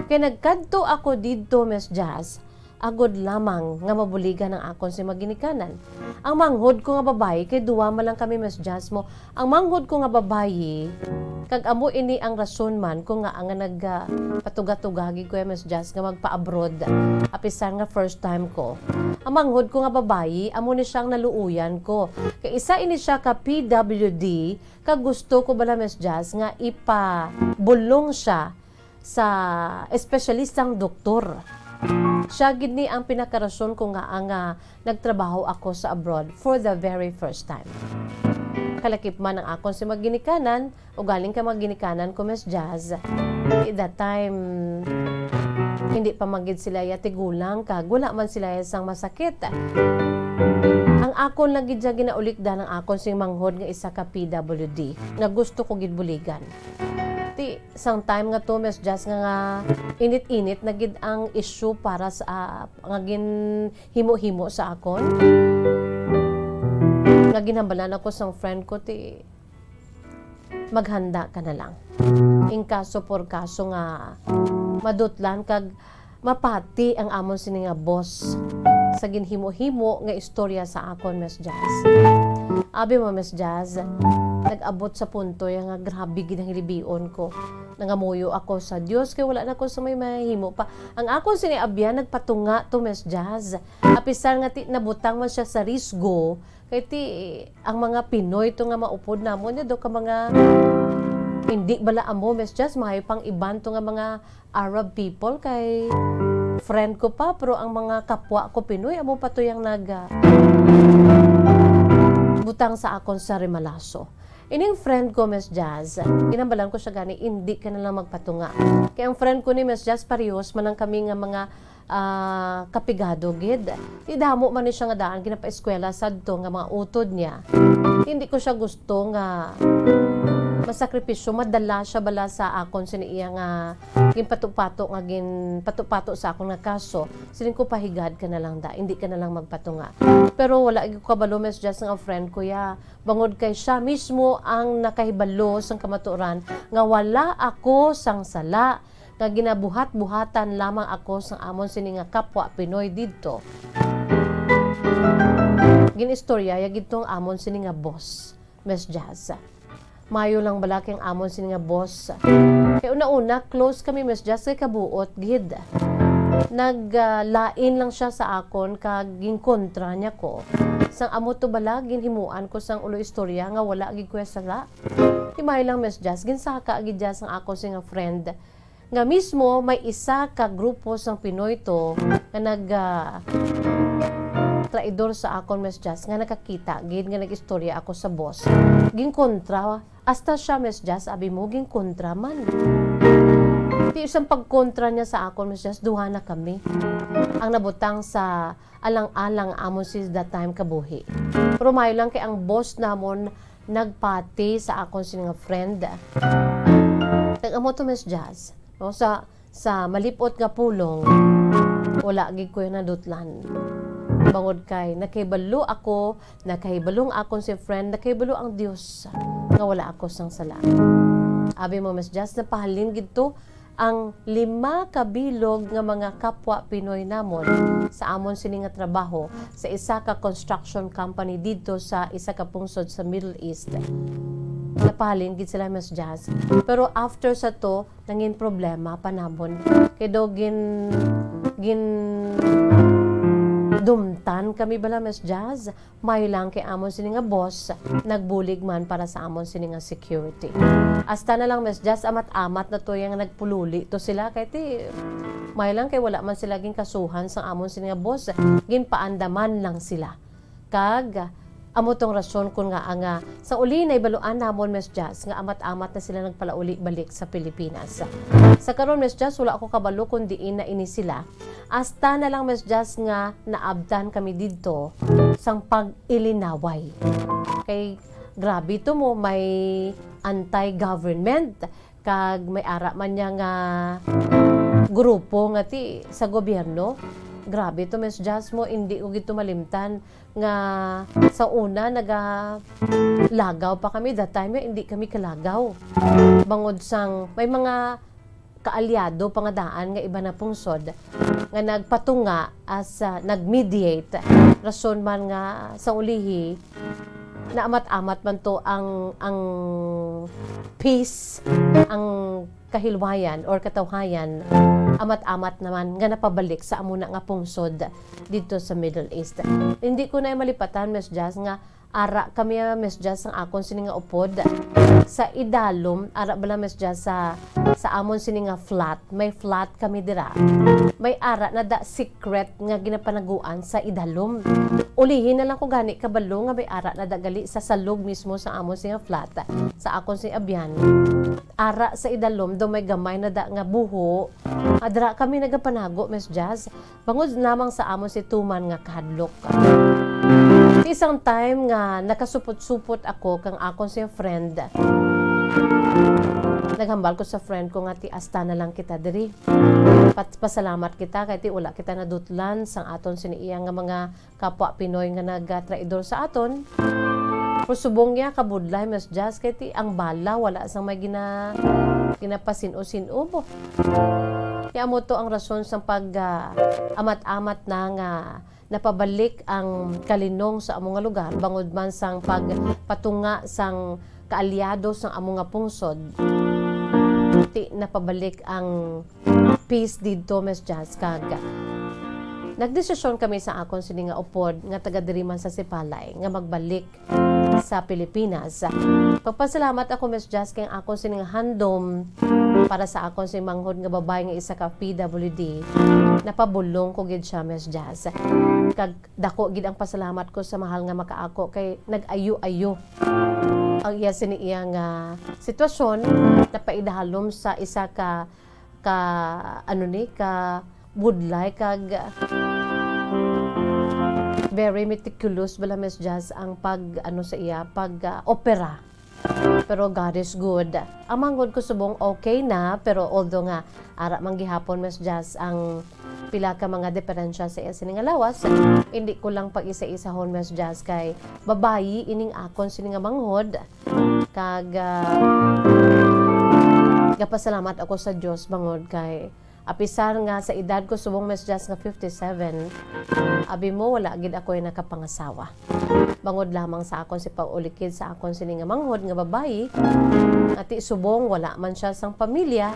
Kay nagkadto ako didto, Miss Jazz, agod lamang nga mabuligan ang akon si maginikanan. Ang manghod ko nga babayi, kay duwa man lang kami, Miss Jazz, mo. Ang manghod ko nga babayi, kag amo ini ang rason man kung nga nga nag, ah, patuga-tuga gid ko, Miss Jazz, nga magpa-abroad, apisar nga first time ko. Ang manghod ko nga babayi, amo ni siya ang naluoyan ko. Kay isa ini siya ka P W D, kag gusto ko bala, Miss Jazz, nga ipabulong siya sa espesyalistang doktor. Siya gid ni ang pinakarason ko nga ang, ah, nagtrabaho ako sa abroad for the very first time. Kalakip man ang akon si maginikanan, ugaling ka maginikanan ko, Miss Jazz. At that time, hindi pa man gid sila ya tigulang kag wala man sila ya sang masakit. Ang akon lagi dya ginaulikdan ang akon sing manghod nga isa ka P W D nga gusto ko gid buligan. Ti, sang time nga to, Miss Jazz, nga, nga init-init na gid ang issue para sa, ah, nga ginhimo-himo sa akon. Nga ginhambalan ako sang friend ko, ti, maghanda ka na lang. In kaso por kaso nga madutlan kag mapati ang amon sini nga boss sa ginhimo-himo nga istorya sa akon, Miss Jazz. Abi mo, Miss Jazz, nag-abot sa punto ya nga grabe gid ang hilibion ko. Nangamuyo ako sa Dios kay wala na ko sa may mahimo pa. Ang akon sini abyan nagpatunga to, Miss Jazz. Apisar nga ti-, nabutang man siya sa risgo, kay ti, ang mga Pinoy to nga maupod namon, ya daw ka mga, hindi bala amo, Miss Jazz, maayo pang iban to nga mga Arab people kay friend ko pa, pero ang mga kapwa ko Pinoy, amo pa to yang nag, ah, butang sa akon sa remalaso. Ining friend ko, Miss Jazz, ginhambalan ko siya gani, hindi ka na lang magpatunga. Kay ang friend ko ni Miss Jazz, parehos man lang kami nga mga, ah, kapigado gid. Ti damo man ni siya nga daan ginapaeskwela sadto nga mga utod niya. Hindi ko siya gusto nga masakripisyo, madala siya bala sa akon sini iya nga ginpato-pato nga ginpato-pato sa akon nga kaso. Siling ko, "Pahigad ka na lang da, hindi ka na lang magpatunga." Pero wala gyud ko kabalo, Miss Jazz, nga friend ko ya. Bangod kay siya mismo ang nakahibalo sang kamatuoran nga wala ako sang sala, nga ginabuhat-buhatan lamang ako sang amon sini nga kapwa Pinoy didto. Ginistorya ya gid to ang amon sini nga boss, Miss Jazz. Maayo lang bala kay ang amon sini nga boss. Kay una-una, close kami, Miss Jazz, kay kabuot gid. Nag, ah, lain lang siya sa akon kag ginkontra niya ko. Sang amo to bala, ginhimuan ko sang ulo istorya nga wala gid ko ya sala. Ti maayo lang, Miss Jazz, ginsaka gid ya sang akon sini nga friend. Nga mismo may isa ka grupo sang Pinoy to nga nag, ah, traidor sa akon, Miss Jazz, nga nakakita gid nga nag-istorya ako sa boss. Ginkontra, hasta siya, Miss Jazz, abi mo, ginkontra man. Ti isang pagkontra niya sa akon, Miss Jazz, duha na kami ang nabutang sa alang-alang amon since that time kabuhi. Pero maayo lang kay ang boss namon nagpati sa akon sini nga friend. Kag amo to, Miss Jazz, no, sa, sa malip-ot nga pulong, wala gid ko ya nadutlan. Bangod kay nakahibalo ako, nakahibalo ang akon si friend, nakahibalo ang Dios nga wala ako sang sala. Abi mo, Miss Jazz, napahalin gid to ang lima ka bilog nga mga kapwa Pinoy namon sa amon sini nga trabaho sa isa ka construction company didto sa isa ka pungsod sa Middle East. Napahalin gid sila, Miss Jazz. Pero after sa to, nangin problema pa namon. Kay daw gin-, gindumtan kami bala, Miss Jazz. May lang kay amon sini nga boss, nagbulig man para sa amon sini nga security. Hasta na lang, Miss Jazz, amat-amat na to yang nagpululi to sila. Kay ti, may lang kay wala man sila ginkasuhan sang amon sini nga boss, ginpaandaman lang sila. Kag amo tong rason kun nga, nga sa uli, nahibaluan namon, Miss Jazz, nga amat-amat na sila nagpalauli balik sa Pilipinas. Sa karon, Miss Jazz, wala ko kabalo kung diin na ini sila. Hasta na lang, Miss Jazz, nga naabtan kami didto sang pag-ilinaway. Kay grabe to mo, may anti-government, kag may ara man niya nga grupo nga ti sa gobyerno. Grabe to, Miss Jazz, mo, hindi ko gid to malimtan nga sa una naga lagaw pa kami, that time nga hindi kami kalagaw. Bangod sang may mga kaalyado pa nga daan nga iba na pungsod nga nagpatunga as, ah, nag-mediate. Rason man nga sa ulihi, naamat-amat man to ang, ang peace, ang kahilwayan or katawhayan, amat-amat naman nga napabalik sa amo na nga pungsod didto sa Middle East. Hindi ko na malipatan, Miss Jazz, nga ara kami, ah, Miss Jazz, ang akon sini nga upod sa idalom, ara bala, Miss Jazz, sa, sa amon sini nga flat. May flat kami dira. May ara na da secret nga ginapanaguan sa idalom. Ulihi na lang ko gani kabalo nga may ara na da gali sa salog mismo sa amon sini nga flat, sa akon sini abyan. Ara sa idalom, daw may gamay na da nga buho. Adra kami nagapanago, Miss Jazz. Bangod lamang sa amon si tuman nga kahadlok. Sa isang time nga nakasupot-supot ako kang akon si friend, naghambal ko sa friend ko nga ti asta na lang kita diri. Pat-, pasalamat kita kay ti wala kita nadutlan sang aton sini iya nga mga kapwa Pinoy nga nagatraidor sa aton. Pero subong niya kabudlay, Miss Jazz, kay ti ang bala wala sang may gina-, ginapasin-o-sin-o mo. Kaya mo to ang rason sang pag, ah, amat-amat na nga napabalik ang kalinong sa amo nga lugar, bangod man sang pagpatunga sang kaalyado sang amo nga pungsod. Ti napabalik ang peace didto, Miss Jazz, kag nagdesisyon kami sa akon sini nga upod nga taga diri man sa Sipalay nga magbalik sa Pilipinas. Pagpasalamat ako, Miss Jazz, kay ang akon sini nga handom para sa akon sini manghod nga babayi nga isa ka P W D. Napabulong ko gid siya, Miss Jazz. Kag dako gid ang pasalamat ko sa mahal nga makaako kay nag-ayo-ayo ang iya sini iya nga sitwasyon, napaidalom sa isa ka, ka, ano ni, ka budlay kag very meticulous bala, Miss Jazz, ang pag, ano, sa iya, pag, ah, opera. Pero God is good. Ang manghod ko subong okay na, pero although nga ara man gihapon, Miss Jazz, ang pila ka mga diferensya sa iya sini nga lawas, hindi ko lang pag-isa-isahon, Miss Jazz, kay babayi ining akon sini nga manghod. Kag, ah, gapasalamat ako sa Dios bangod kay apisar nga sa edad ko subong, Miss Jazz, nga fifty-seven, abi mo, wala gid ako'y nakapangasawa. Bangod lamang sa akon si pag-ulikid sa akon sini nga manghod nga babayi, nga ti subong wala man siya sang pamilya,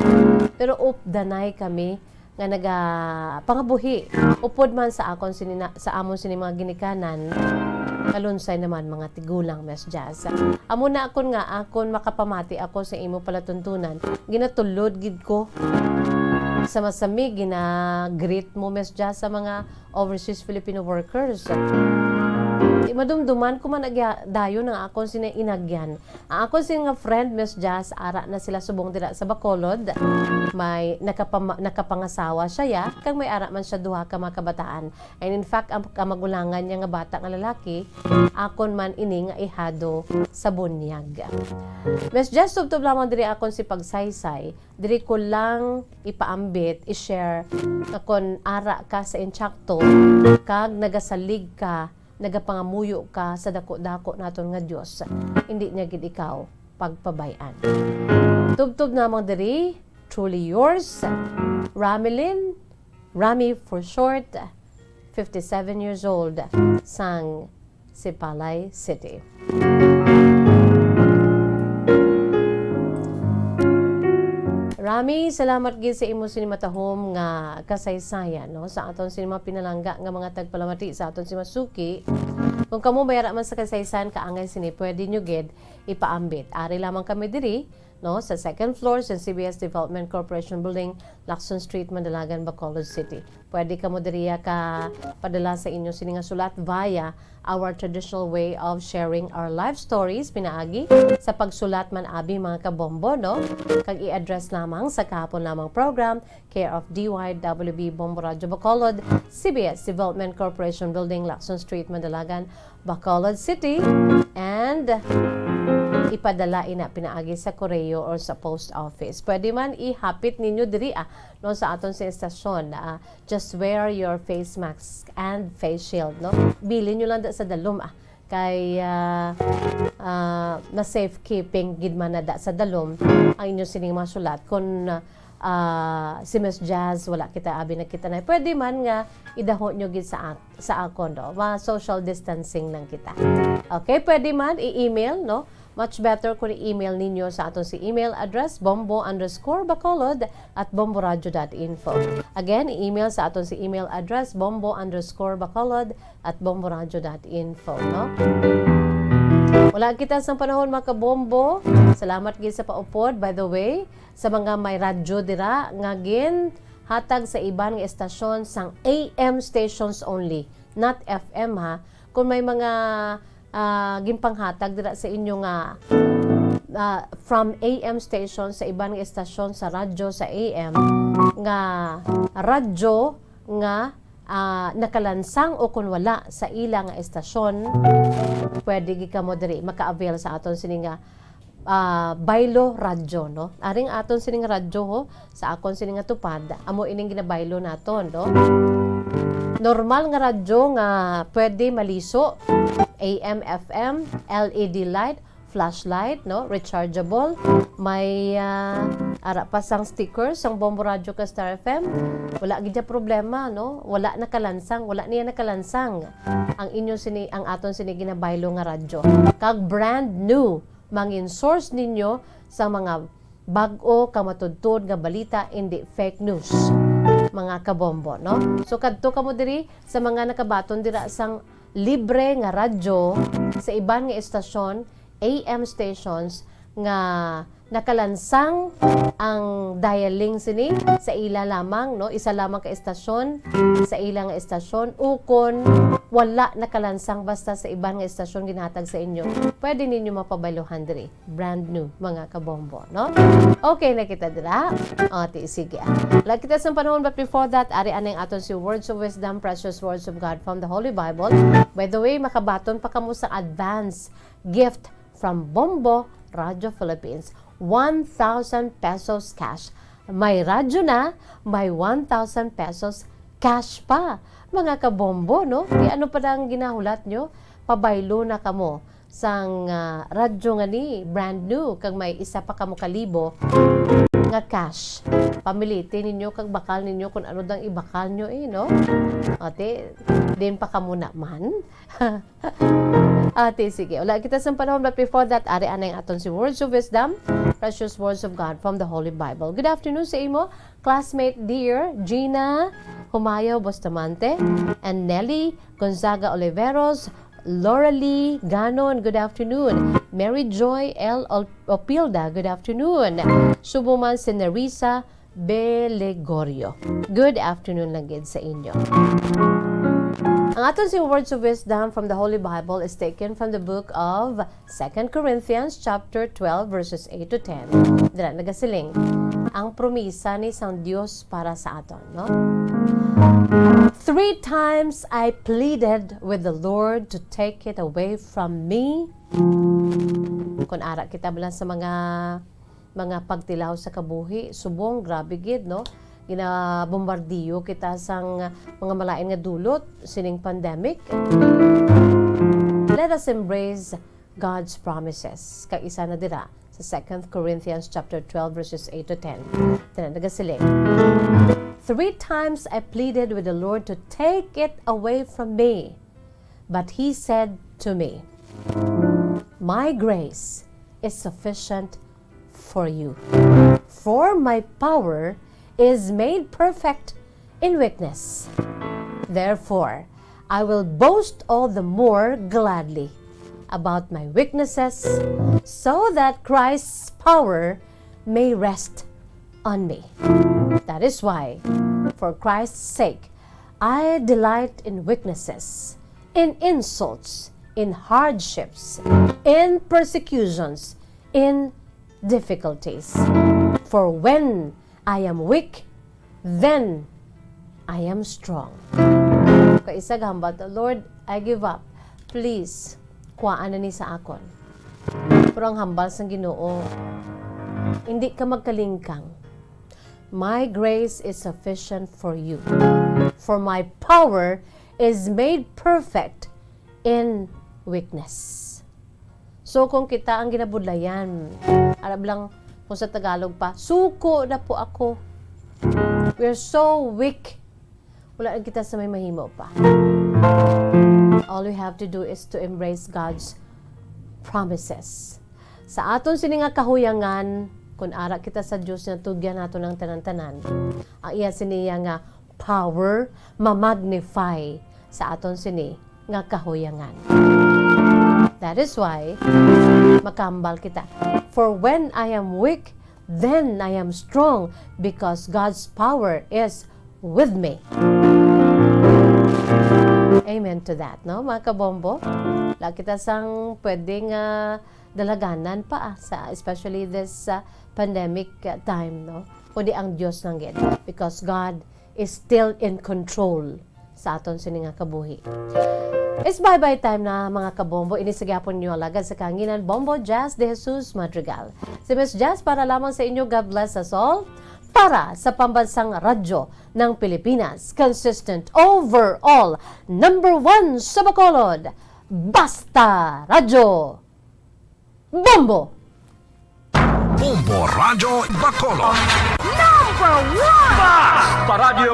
pero updanay kami nga nagapangabuhi upod man sa akon sini na, sa amon sini mga ginikanan, kalunsay naman mga tigulang, Miss Jazz. Amo na akon nga akon makapamati ako sa imo palatuntunan, ginatulod gid ko sa masami gina-greet mo, Miss Jazz, sa mga overseas Filipino workers. Di madumduman ko man agya-, dayon ang akon sini inagyan. Ang akon sini nga friend, Miss Jazz, ara na sila subong dira sa Bacolod. May nakapama-, nakapangasawa siya, ya, kag may ara man siya duha ka mga kabataan. And in fact, ang kamagulangan niya nga bata nga lalaki, akon man ini nga ihado sa bunyag. Miss Jazz, tubtob lamang diri akon si pagsaysay. Diri ko lang ipaambit, i-share nga kon ara ka sa insakto kag nagasalig ka, nagapangamuyo ka sa dako-dako naton nga Dios, hindi niya gid ikaw pagpabay-an. Tubtob namang diri, truly yours, Ramilin, Rami for short, fifty-seven years old, sang Sipalay City. Rami, salamat gid sa imo sini matahom nga kasaysayan, no? Sa aton sini mga pinalangga nga mga tagpalamati, sa aton sini mga suki. Kung kamo may ara man sa kasaysayan, kaangay sini, pwede nyo gid ipaambit. Ari lamang kami diri, no, sa second floor sa C B S Development Corporation Building, Lacson Street, Mandalagan, Bacolod City. Pwede kamo diriya ka padala sa inyo sini nga sulat via our traditional way of sharing our life stories, pinaagi sa pagsulat man abi, mga kabombo, no? Kag i-address lamang sa kahapon lamang program, care of D Y W B Bombo Radyo Bacolod, C B S Development Corporation Building, Lacson Street, Mandalagan, Bacolod City, and ipadala ina pinaagi sa koreo or sa post office. Pwede man ihapit ninyo diri, ah, no, sa aton sa estasyon, ah, just wear your face mask and face shield, no? Bilin nyo lang da sa dalom, ah, kay, ah, ah, mas safekeeping gid man na da sa dalom ang inyo sining mga sulat. Kung, ah, si Miss Jazz, wala kita abi nakita na. Pwede man nga idaho nyo gid sa ak-, sa akon, no? Ma-social distancing lang kita. Okay, pwede man i-email, no? Much better kung i-email ninyo sa aton si email address, bombo underscore bacolod at bomboradio dot info. Again, i-email sa aton si email address, bombo underscore bacolod at bomboradio dot info, no? Wala kita sang panahon, mga kabombo. Salamat gid sa paupod. By the way, sa mga may radyo dira nga ginhatag sa iban nga estasyon sang A M stations only, not F M, ha. Kung may mga, ah, ginpanghatag dira sa inyo nga, ah, from A M station sa iban nga estasyon sa radyo sa A M nga radyo nga, ah, nakalansang o kun wala sa ila nga estasyon, pwede gid kamo diri maka-avail sa aton sini nga, ah, baylo radyo, no? Aring aton sini nga radyo, ho, sa akon sini nga tupad, amo ining ginabaylo naton, no? Normal nga radyo nga pwede maliso, A M, F M, L E D light, flashlight, no? Rechargeable. May, ah, ara pa sang sticker sang Bombo Radyo ka Star F M. Wala gid siya problema, no? Wala nakalansang, wala niya nakalansang ang inyo sini, ang aton sini ginabaylo nga radyo. Kag brand new, mangin-source ninyo sa mga bag-o ka matudtod nga balita, indi fake news, mga kabombo, no? So, kadto kamo diri sa mga nakabaton dira sang libre nga radyo sa iban nga estasyon, A M stations, nga nakalansang ang dialing sini sa ila lamang, no? Isa lamang ka estasyon sa ila nga estasyon, ukon wala nakalansang basta sa iban nga estasyon ginhatag sa inyo, pwede ninyo mapabayluhan diri. Brand new, mga kabombo, no? Okay na kita dira. O, ti, sige, ah. Wala kita sang panahon, but before that, ari anay ang aton si Words of Wisdom, Precious Words of God from the Holy Bible. By the way, makabaton pa kamo sa advance gift from Bombo Radio Philippines. One thousand pesos cash. May radyo na, may one thousand pesos cash pa. Mga kabombo, no? Di ano pa na ang ginahulat nyo? Pabaylo na kamo sang, ah, radyo nga ni, brand new, kag may isa pa kamo kalibo nga cash. Pamiliti ninyo kag bakal ninyo kung ano dang ibakal nyo, eh, no? Ate, din pa kamo naman. Ate, sige. Wala kita sang panahon, but before that, ari anay ang aton si Words of Wisdom, Precious Words of God from the Holy Bible. Good afternoon sa imo, classmate dear Gina Humayo Bustamante and Nelly Gonzaga Oliveros, Laura Lee Ganon, good afternoon. Mary Joy L Ol-, Opilda, good afternoon. Subo man si Nerissa Belegorio. Good afternoon lang gid sa inyo. Ang aton sing words of wisdom from the Holy Bible is taken from the book of Second Corinthians chapter twelve, verses eight to ten. Dira nagasiling, ang promisa ni sang Dios para sa aton, no? "Three times I pleaded with the Lord to take it away from me." Kung ara kita bala sa mga, mga pagtilaw sa kabuhi, subong, grabe gid, no? Ginabombardiyo kita sang mga malain nga dulot sining pandemic. Let us embrace God's promises. Kag isa na dira sa Second Corinthians chapter twelve, verses eight to ten. Dira nagasiling, "Three times I pleaded with the Lord to take it away from me. But he said to me, 'My grace is sufficient for you, for my power is made perfect in weakness. Therefore, I will boast all the more gladly about my weaknesses, so that Christ's power may rest on me.' That is why, for Christ's sake, I delight in weaknesses, in insults, in hardships, in persecutions, in difficulties. For when I am weak, then I am strong." Kay isa gahambal ta, "Lord, I give up. Please, kuhaan na ni sa akon." Pero ang hambal sang Ginoo, hindi ka magkalingkang. "My grace is sufficient for you, for my power is made perfect in weakness." So, kung kita ang ginabudlayan, arab lang kung sa Tagalog pa, "Suko na po ako." We're so weak. Wala na kita sa may mahimo pa. All we have to do is to embrace God's promises. Sa aton sini nga kahuyangan, kung ara kita sa Dios, natugyan naton ang tanan-tanan. Ang iya sini nga power ma-magnify sa aton sini nga kahuyangan. That is why makahambal kita, "For when I am weak, then I am strong, because God's power is with me." Amen to that, no, mga kabombo? Wala kita sang pwedeng, ah, dalaganan pa, ah, sa, especially this, ah, pandemic, ah, time, no? Kundi ang Dios lang gid, because God is still in control sa aton sini nga kabuhi. It's bye-bye time na, mga kabombo. Ini sa gyapon niyo alagad sa kahanginan, Bombo Jazz de Jesus Madrigal. Si Miss Jazz para lamang sa inyo. God bless us all. Para sa Pambansang Radyo ng Pilipinas, consistent, overall, number one sa Bacolod, Basta Radyo Bombo! Bombo Radyo Bacolod. Number one! Basta Radyo